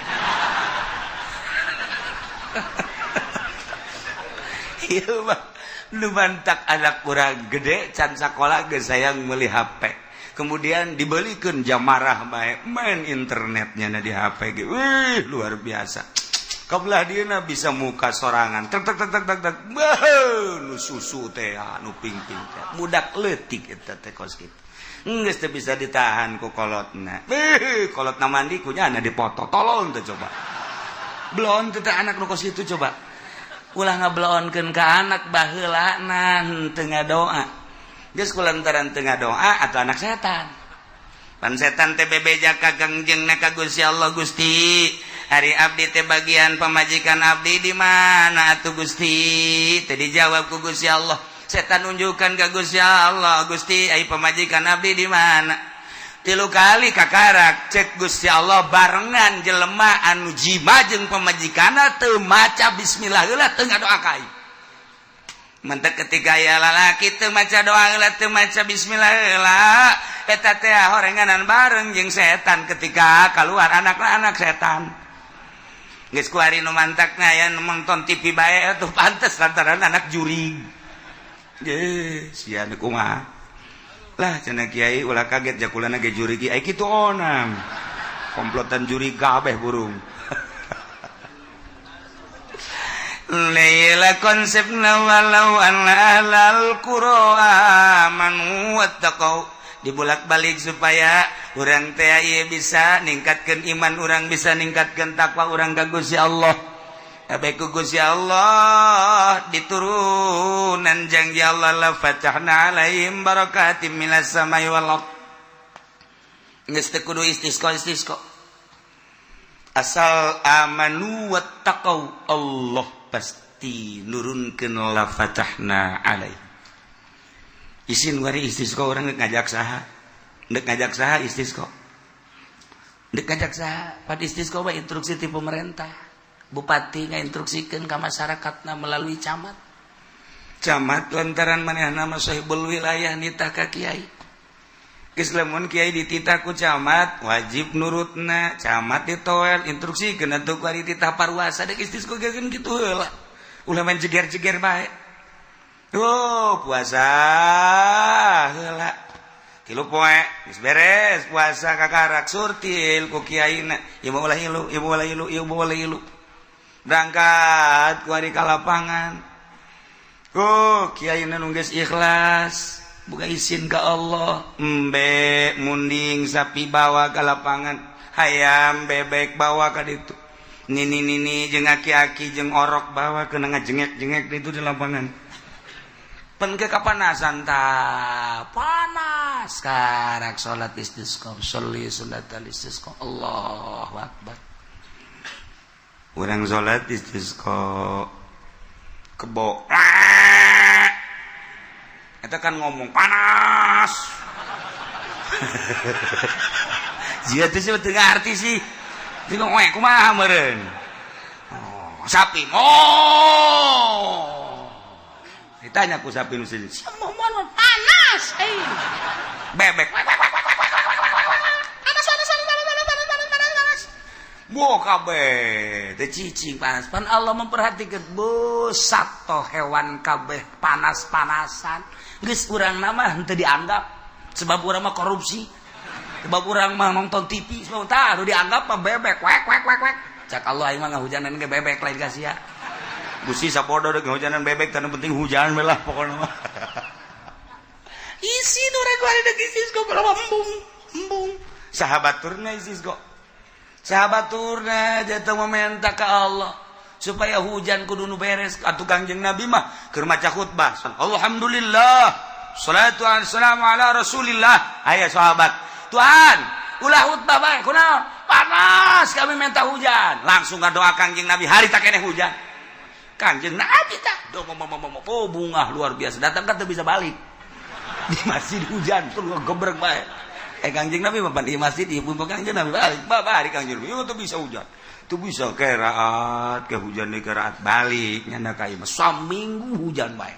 Ieu mah nu mantak anak urang gede can sakola geus sayang meuli HP. Kemudian dibelikeun jam marah bae main internetnya na di HP ge. Wih, luar biasa. Kabelah dieuna bisa muka sorangan. Tek tek tek tek tek tek. Beuh, nu susu teh nu pingping teh. Budak leutik eta teh kos kitu. Geus teu bisa ditahan ku kolotna. Beuh, kolotna mandi ku nyana dipoto. Tolong teh coba. Belon teh anak nu kos kitu coba. Ulah ngabelonkeun ka anak baheulana teu ngadoa. Geus kulantaran teu ngadoa atuh anak setan. Pan setan teh bebeja ka Kangjengna ka Gusti Allah, Gusti hari abdi teh bagian pamajikan abdi di mana atuh Gusti? Teh dijawab ku Gusti Allah. Setan nunjukkan ka Gusti Allah, Gusti ai pamajikan abdi di mana? Tilu kali kakarak cek Gusti Allah barengan jelema anu jima jeung pamajikanna teu maca bismillah heula teu ngadoa ka aing. Mentek ketika aya lalaki teu maca doa heula teu maca bismillah heula eta teh horenganan bareng jeung setan ketika keluar anak-anak setan. Geus kuari nu mantakna aya nu nonton TV bae atuh pantes lantaran anak jurig. Ge sia nu kumaha. Lah cenah kiai ulah kaget jakulana ge jurig ai kitu onam. Komplotan jurig kabeh burung. Laila konsepna walau anna ahlal qura amanu wattaqau dibulak-balik supaya urang teh ieu bisa ningkatkeun iman urang, bisa ningkatkeun takwa urang ka Gusti Allah. Abe ku Gusti Allah diturunan janji Allah la fatahna alaihim barakatim minas samai wal ard. Geus teu kudu istisqa istisqa. Asal amanu wattaqau Allah pasti nurunkeun la fatahna alaihim. Isin wari istisqa urang rek ngajak saha? Rek ngajak saha istisqa? Rek ngajak saha? Pad istisqa mah instruksi ti pemerintah. Bupati ngainstruksikeun ka masyarakatna melalui camat. Camat lantaran manehna mah sahibul wilayah nitah ka kiai. Geus lamun kiai dititah ku camat wajib nurutna, camat ditoel instruksikeun atuh ku ari titah parwasa dek istisqa ge kitu heula. Ulah main jeger-jeger bae. Oh, puasa heula. 3 poe geus beres puasa kakarak surtil ku kiaina. Ieu mah ulah ilu, ieu mah ulah ilu, ieu mah ulah ilu. Berangkat ku ari ka lapangan. Oh, kiaina nu geus ikhlas, buka izin ka Allah, embe munding sapi bawa ka lapangan, hayam bebek bawa ka ditu. Nini-nini jeung aki-aki jeung orok bawa kena ngajengek-jengek ditu di lapangan. Pen ke kapanasan ta panas karak salat istisqa, sholli sunnatal istisqa. Allahu akbar. Urang salat istisqa kebo. Eta kan ngomong panas. Jia teh sih teu ngarti sih. Teu ngomong kumaha meureun. Oh, sapi. Oh. Ditanya ku sapi nu sini.
Mohon panas eh.
Bebek.
Panas panas panas panas panas panas panas panas panas.
Bo kabeh teu cicing panas.
Pan Allah memperhatikan bu sato hewan kabeh panas-panasan. Geus urang mah henteu dianggap sebab urang mah korupsi. Sebab urang mah nonton TV, sebab tah nu dianggap mah bebek wek wek wek wek. Cak Allah aing mah ngahujanan ge bebek lain ka sia.
Gusti sapodo deuk ngahujanan bebek tah nu penting hujan we lah pokona mah.
Isi nu rek bari deuk istisqa berapa embung embung.
Sahabat turna istisqa. Sahabat turna jatuh meminta ke Allah supaya hujan kudu nu beres. Atuh Kangjeng Nabi mah keur maca khutbah. Alhamdulillah. Salatu wassalamu ala Rasulillah. Aya sahabat, Tuhan, ulah khutbah bae kunaon? Panas kami minta hujan. Langsung ngadoa Kangjeng Nabi hari tak keneh hujan. Kangjeng Nabi tak do oh bungah luar biasa. Datang kan teu bisa balik. Di masjid hujan tur gebrek bae. Kangjeng Nabi mah pan di masjid ieu pun Kangjeng Nabi balik. Balik Kangjeng Nabi teu bisa hujan. Teu bisa keraat ke hujan deui keraat balik nyanda ka ieu mah saminggu hujan bae.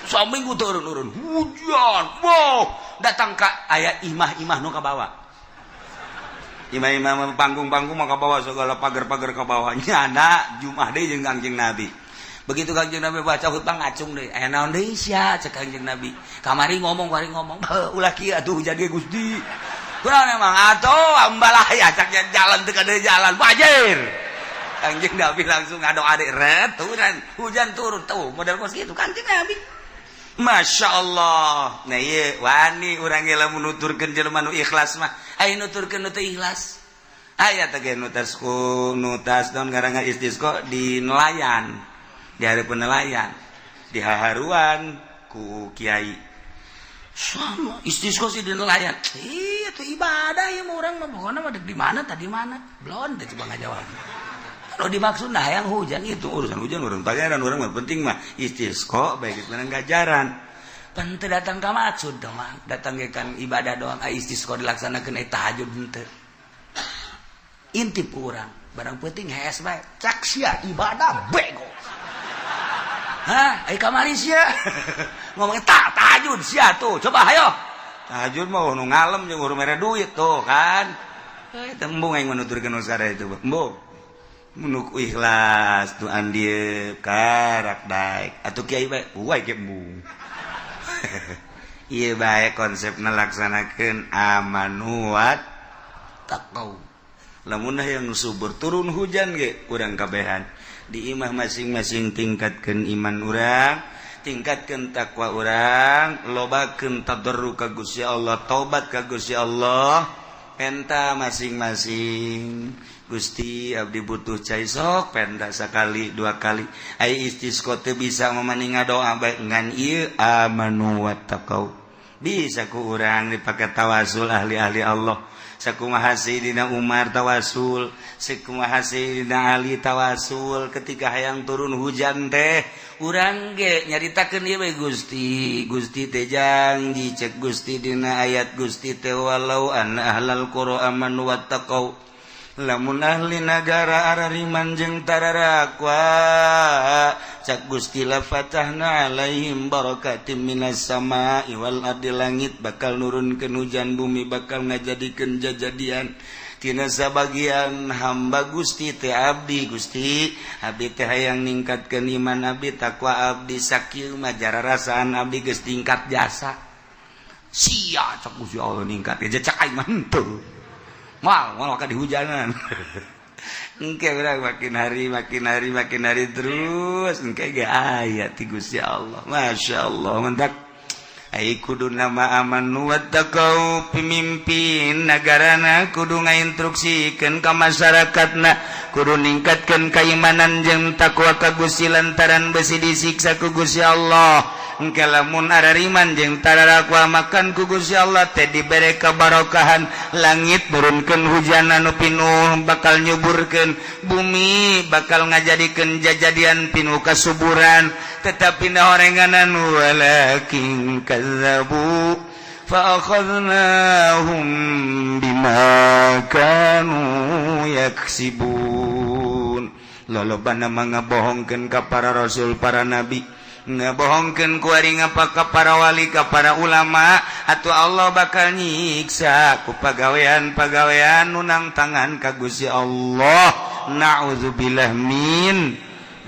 Saminggu turun-turun hujan. Wow, datang ka aya imah-imah nu ka bawah. Imah-imah panggung-panggung mah ka bawah segala pagar-pagar ka bawah. Nyanda Jumat deui jeung Kangjeng Nabi. Begitu Kangjeng Nabi baca khutbah ngacung deui. Aya naon deui sia cek Kangjeng Nabi. Kamari ngomong, kamari ngomong. Ulah kieu atuh hujan ge Gusti. Kunaon emang atuh ambalaya cak jalan teu kade jalan banjir. Kangjeng Nabi langsung ngadoa deui ret hujan, hujan turun tuh model kos kitu Kangjeng Nabi. Masya Allah. Nah ieu wani urang ge lamun nuturkeun jelema nu ikhlas mah. Aya nuturkeun nu teu ikhlas. Aya teh ge nutas ku nutas naon ngaranna istisqa di nelayan. Di hareupeun nelayan. Di haharuan ku kiai.
Sama istisqa sih di nelayan. Iya tuh ibadah ya mah urang mah pokona mah di mana tadi mana. Belum teh coba ngajawab. Kalau dimaksud nah yang hujan
itu urusan hujan urang bayaran urang mah penting mah istisqa baik itu menang gajaran.
Pan teu datang ka maksud dong mah. Datang ge kan ibadah doang ai istisqa dilaksanakeun ai tahajud henteu. Intip ku urang barang penting hees bae. Cak sia ibadah bego. Hah, ai kamari sia. Ngomongnya tak tahajud sia tuh. Coba hayo.
Tahajud mah nu ngalem jeung urang mere duit tuh kan. Teh embung aing menuturkeun usara itu. Embung. Menuk ikhlas tuh andieu karak daek atuh kiai bae uai ge embung. Ieu bae konsep ngalaksanakeun amanu wat taqau. Lamun hayang subur turun hujan ge urang kabehan di imah masing-masing, tingkatkan iman urang, tingkatkan takwa urang, lobakeun tadarru ka Gusti Allah, taubat ka Gusti Allah. Penta masing-masing, "Gusti, abdi butuh cai," sok penta sekali dua kali. Ai istisqa teu bisa memaning doa bae, ngan ieu amanu wattaqau bisa ku urang dipakai tawasul ahli-ahli Allah. Sakumaha Sayyidina Umar tawasul, sakumaha Sayyidina Ali tawasul ketika hayang turun hujan teh. Urang ge nyaritakeun ieu we, "Gusti, Gusti teh janji," cek Gusti dina ayat Gusti teh, "walau anna ahlal qura amanu wattaqau," lamun ahli nagara arariman jeung tararakwa, cak Gusti, "la fatahna alaihim barakatim minas sama'i wal ardi," langit bakal nurunkeun hujan, bumi bakal ngajadikeun jajadian tina sabagian hamba Gusti teh. "Abdi, Gusti, abdi teh hayang ningkatkeun iman abdi, takwa abdi, sakieu mah jararasaan abdi geus tingkat jasa sia," cak Gusti Allah, ningkat ya. Cak aing mah henteu, mal mal maka dihujanan. Engke urang makin hari makin hari makin hari terus engke ge aya ti Gusti Allah. Masya Allah, mentak ai kudu nama amanu wattaqau. Pemimpin negarana kudu ngainstruksikeun ka masyarakatna, kudu ningkatkeun keimanan jeung takwa ka Gusti, lantaran besi disiksa ku Gusti Allah. Engke lamun arariman jeung tararakwa, makan ku Gusti Allah teh dibere kabarokahan, langit nurunkeun hujan anu pinuh bakal nyuburkeun, bumi bakal ngajadikeun jajadian pinuh kasuburan. Tetapi na orenganan, walakin kazzabu fa akhadnahum bima kanu yaksibun. Lolobana mah ngabohongkeun ka para rasul, para nabi, ngebohongkeun kuari ngapa ka para wali, ka para ulama, atau Allah bakal nyiksa ku pagawean-pagawean nu nangtangan ka Gusti Allah. Na'udzubillah min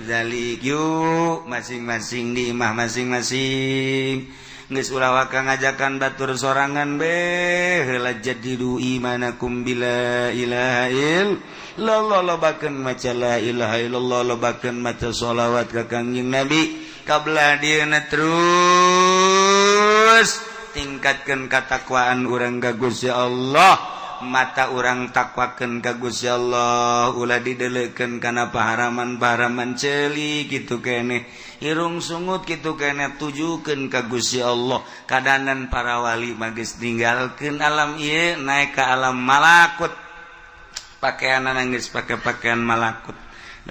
zalik. Yuk, masing-masing di imah masing-masing, geus ulah waka ngajakan batur sorangan be heula. Jadidu imanakum bila ilaha illallah, lobakeun maca la ilaha illallah, lobakeun maca sholawat ka Kangjeng Nabi kabla dieuna, terus tingkatkan katakwaan urang ka Gusti Allah. Mata urang takwakeun ka Gusti Allah, ulah didelekeun kana paharaman-paharaman. Ceuli kitu keneh, irung sungut kitu keneh, tujukeun ka Gusti Allah. Kadanan para wali mah geus ninggalkeun alam ieu, naik ka alam malakut, pakaian geus pake pakaian malakut.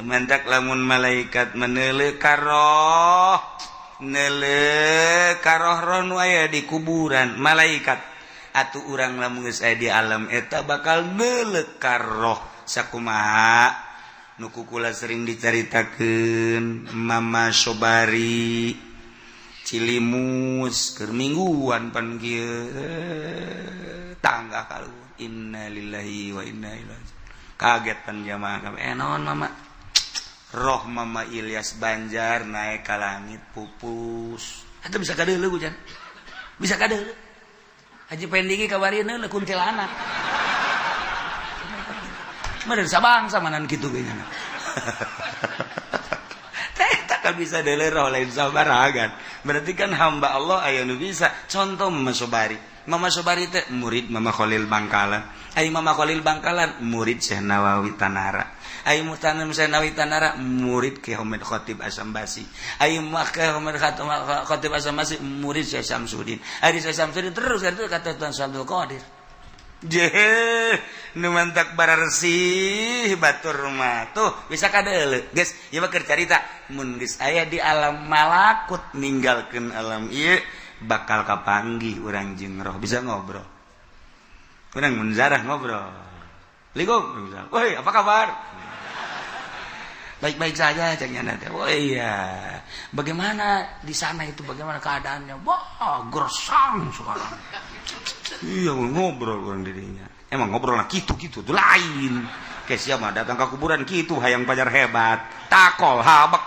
Mentak lamun malaikat meneuleuh karoh, neuleuh karoh roh nu aya di kuburan malaikat, atuh urang lamun geus aya di alam eta bakal neuleuh karoh. Sakumaha nu ku kula sering dicaritakeun Mama Sobari Cilimus, keur mingguan pan kieu, tangga kaluhur. Innalillahi wa inna ilaihi. Kaget pan jamaah kami, "Eh, naon, Mama?" Roh Mama Ilyas Banjar naik ke langit, pupus.
Atau bisa kadeuleu hujan, bisa kadeuleu. Haji Pendigi kabari neuleuh kuntilanak. Meureun sabangsa manan kitu ge nya.
Teh tak bisa deuleu roh lain sabaragan. Berarti kan hamba Allah aya nu bisa. Contoh Mama Sobari. Mama Sobari teh murid Mama Khalil Bangkalan. Ai Mama Khalil Bangkalan murid Syekh Nawawi Tanara. Ai mutanam Syekh Nawawi Tanara murid Ki Hamid Khatib Asambasi. Ai Ki Hamid Khatib Asambasi murid Syekh Samsudin. Ai Syekh Samsudin terus kan itu kata Tuan Abdul Qadir. Je, nu mantak bararsih batur mah tuh bisa kadeuleu. Geus, ieu mah keur carita mun geus aya di alam malakut, ninggalkeun alam ieu, bakal kapanggih urang jeung roh, bisa ngobrol. Urang mun zarah ngobrol. "Assalamualaikum. Woi, apa kabar?"
"Baik-baik saja," cek nyana teh. "Oh iya, bagaimana di sana itu, bagaimana keadaannya?" "Wah, gersang sekarang."
Iya, ngobrol orang dirinya. Emang ngobrol lah gitu-gitu tuh lain. Kayak siapa datang ke kuburan gitu hayang pajar hebat. Takol habek.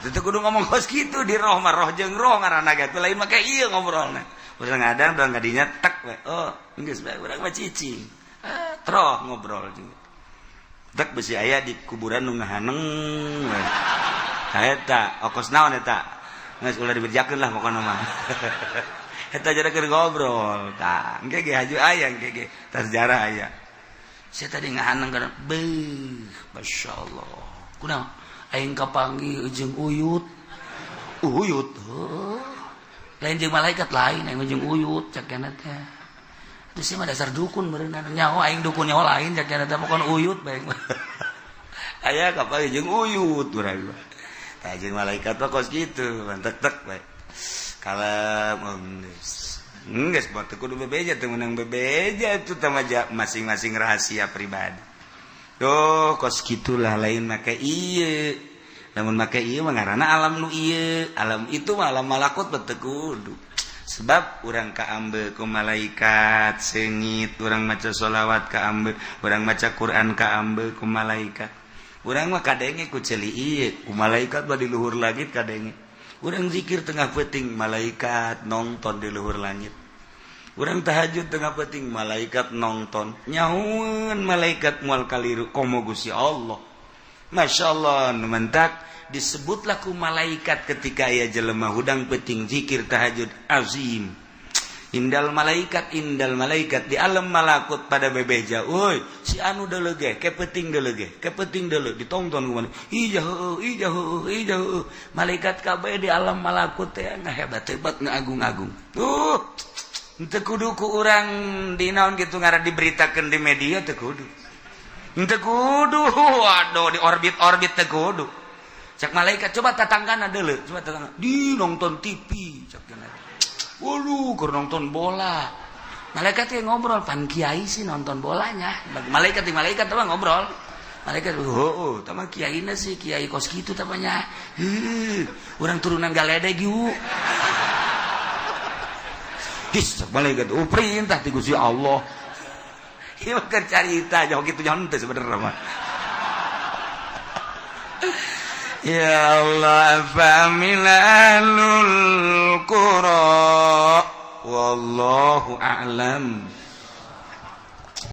Itu kudu ngomong kos gitu di roh mah, roh jeung roh ngaranna ge lain mah, kayak iya ngobrolna. Urang ngadang urang kadinya tek we. Oh, geus bae urang mah cicing. Troh ngobrol juga. Tek besi aya di kuburan nu ngahaneng. Eta okos naon eta? Geus ulah diberjakeun lah pokona mah. Eta jada keur ngobrol. Tah, engke ge haju aya engke ge tah sejarah aya.
Saya tadi ngahaneng kana beuh, masyaallah. Kunaon? Aing kapanggih jeung uyut. Uyut heuh. Lain jeung malaikat lain, aing jeung uyut cak kana teh. Terus mah dasar dukun berenang nyaho aing dukun nyaho lain cak kana teh pokon uyut bae.
Aya kapanggih jeung uyut urang mah. Tah jeung malaikat mah kos kitu, tek-tek bae. Kalem geus buat teu kudu bebeja teu meunang bebeja itu teh masing-masing rahasia pribadi. Tuh kos kitulah lain make ieu. Lamun make ieu mah ngaranna alam nu ieu, alam itu mah alam malakut teu kudu. Sebab urang kaambe ku malaikat seungit, urang maca sholawat kaambe, urang maca Quran kaambe ku malaikat. Urang mah kadenge ku ceuli ieu, ku malaikat mah di luhur langit kadenge. Urang zikir tengah peuting malaikat nonton di luhur langit. Urang tahajud tengah peuting malaikat nonton. Nyahueun malaikat moal kaliru komo Gusti Allah. Masya Allah nu mentak disebutlah ku malaikat ketika aya jelema hudang peuting zikir tahajud azim. Indal malaikat di alam malakut pada bebeja. Woi, si anu deuleu ge, ke peuting deuleu ge, ke peuting deuleu ditonton ku mana. Ija heueuh, ija heueuh, ija heueuh.
Malaikat kabeh di alam malakut teh ngahebat-hebat ngaagung-agung.
Tuh, teu kudu ku urang di naon kitu ngaran diberitakeun di media teu kudu. Teu kudu, waduh di orbit-orbit teu kudu.
Cak malaikat coba tatanggana deuleu, coba tatangga. Di nonton TV cak cenah. Waduh, keur nonton bola. Malaikat yang ngobrol, pan kiai sih nonton bolanya. Malaikat di malaikat mah ngobrol. Malaikat, oh, tama kiaina sih, kiai kos kitu tamanya. Heuh, urang turunan galedeg yuk.
His, malaikat, oh perintah ti Gusti Allah.
Ieu mah keur carita jauh kitu nyaho teh sebenarnya mah.
Ya Allah familalul qura wallahu a'lam.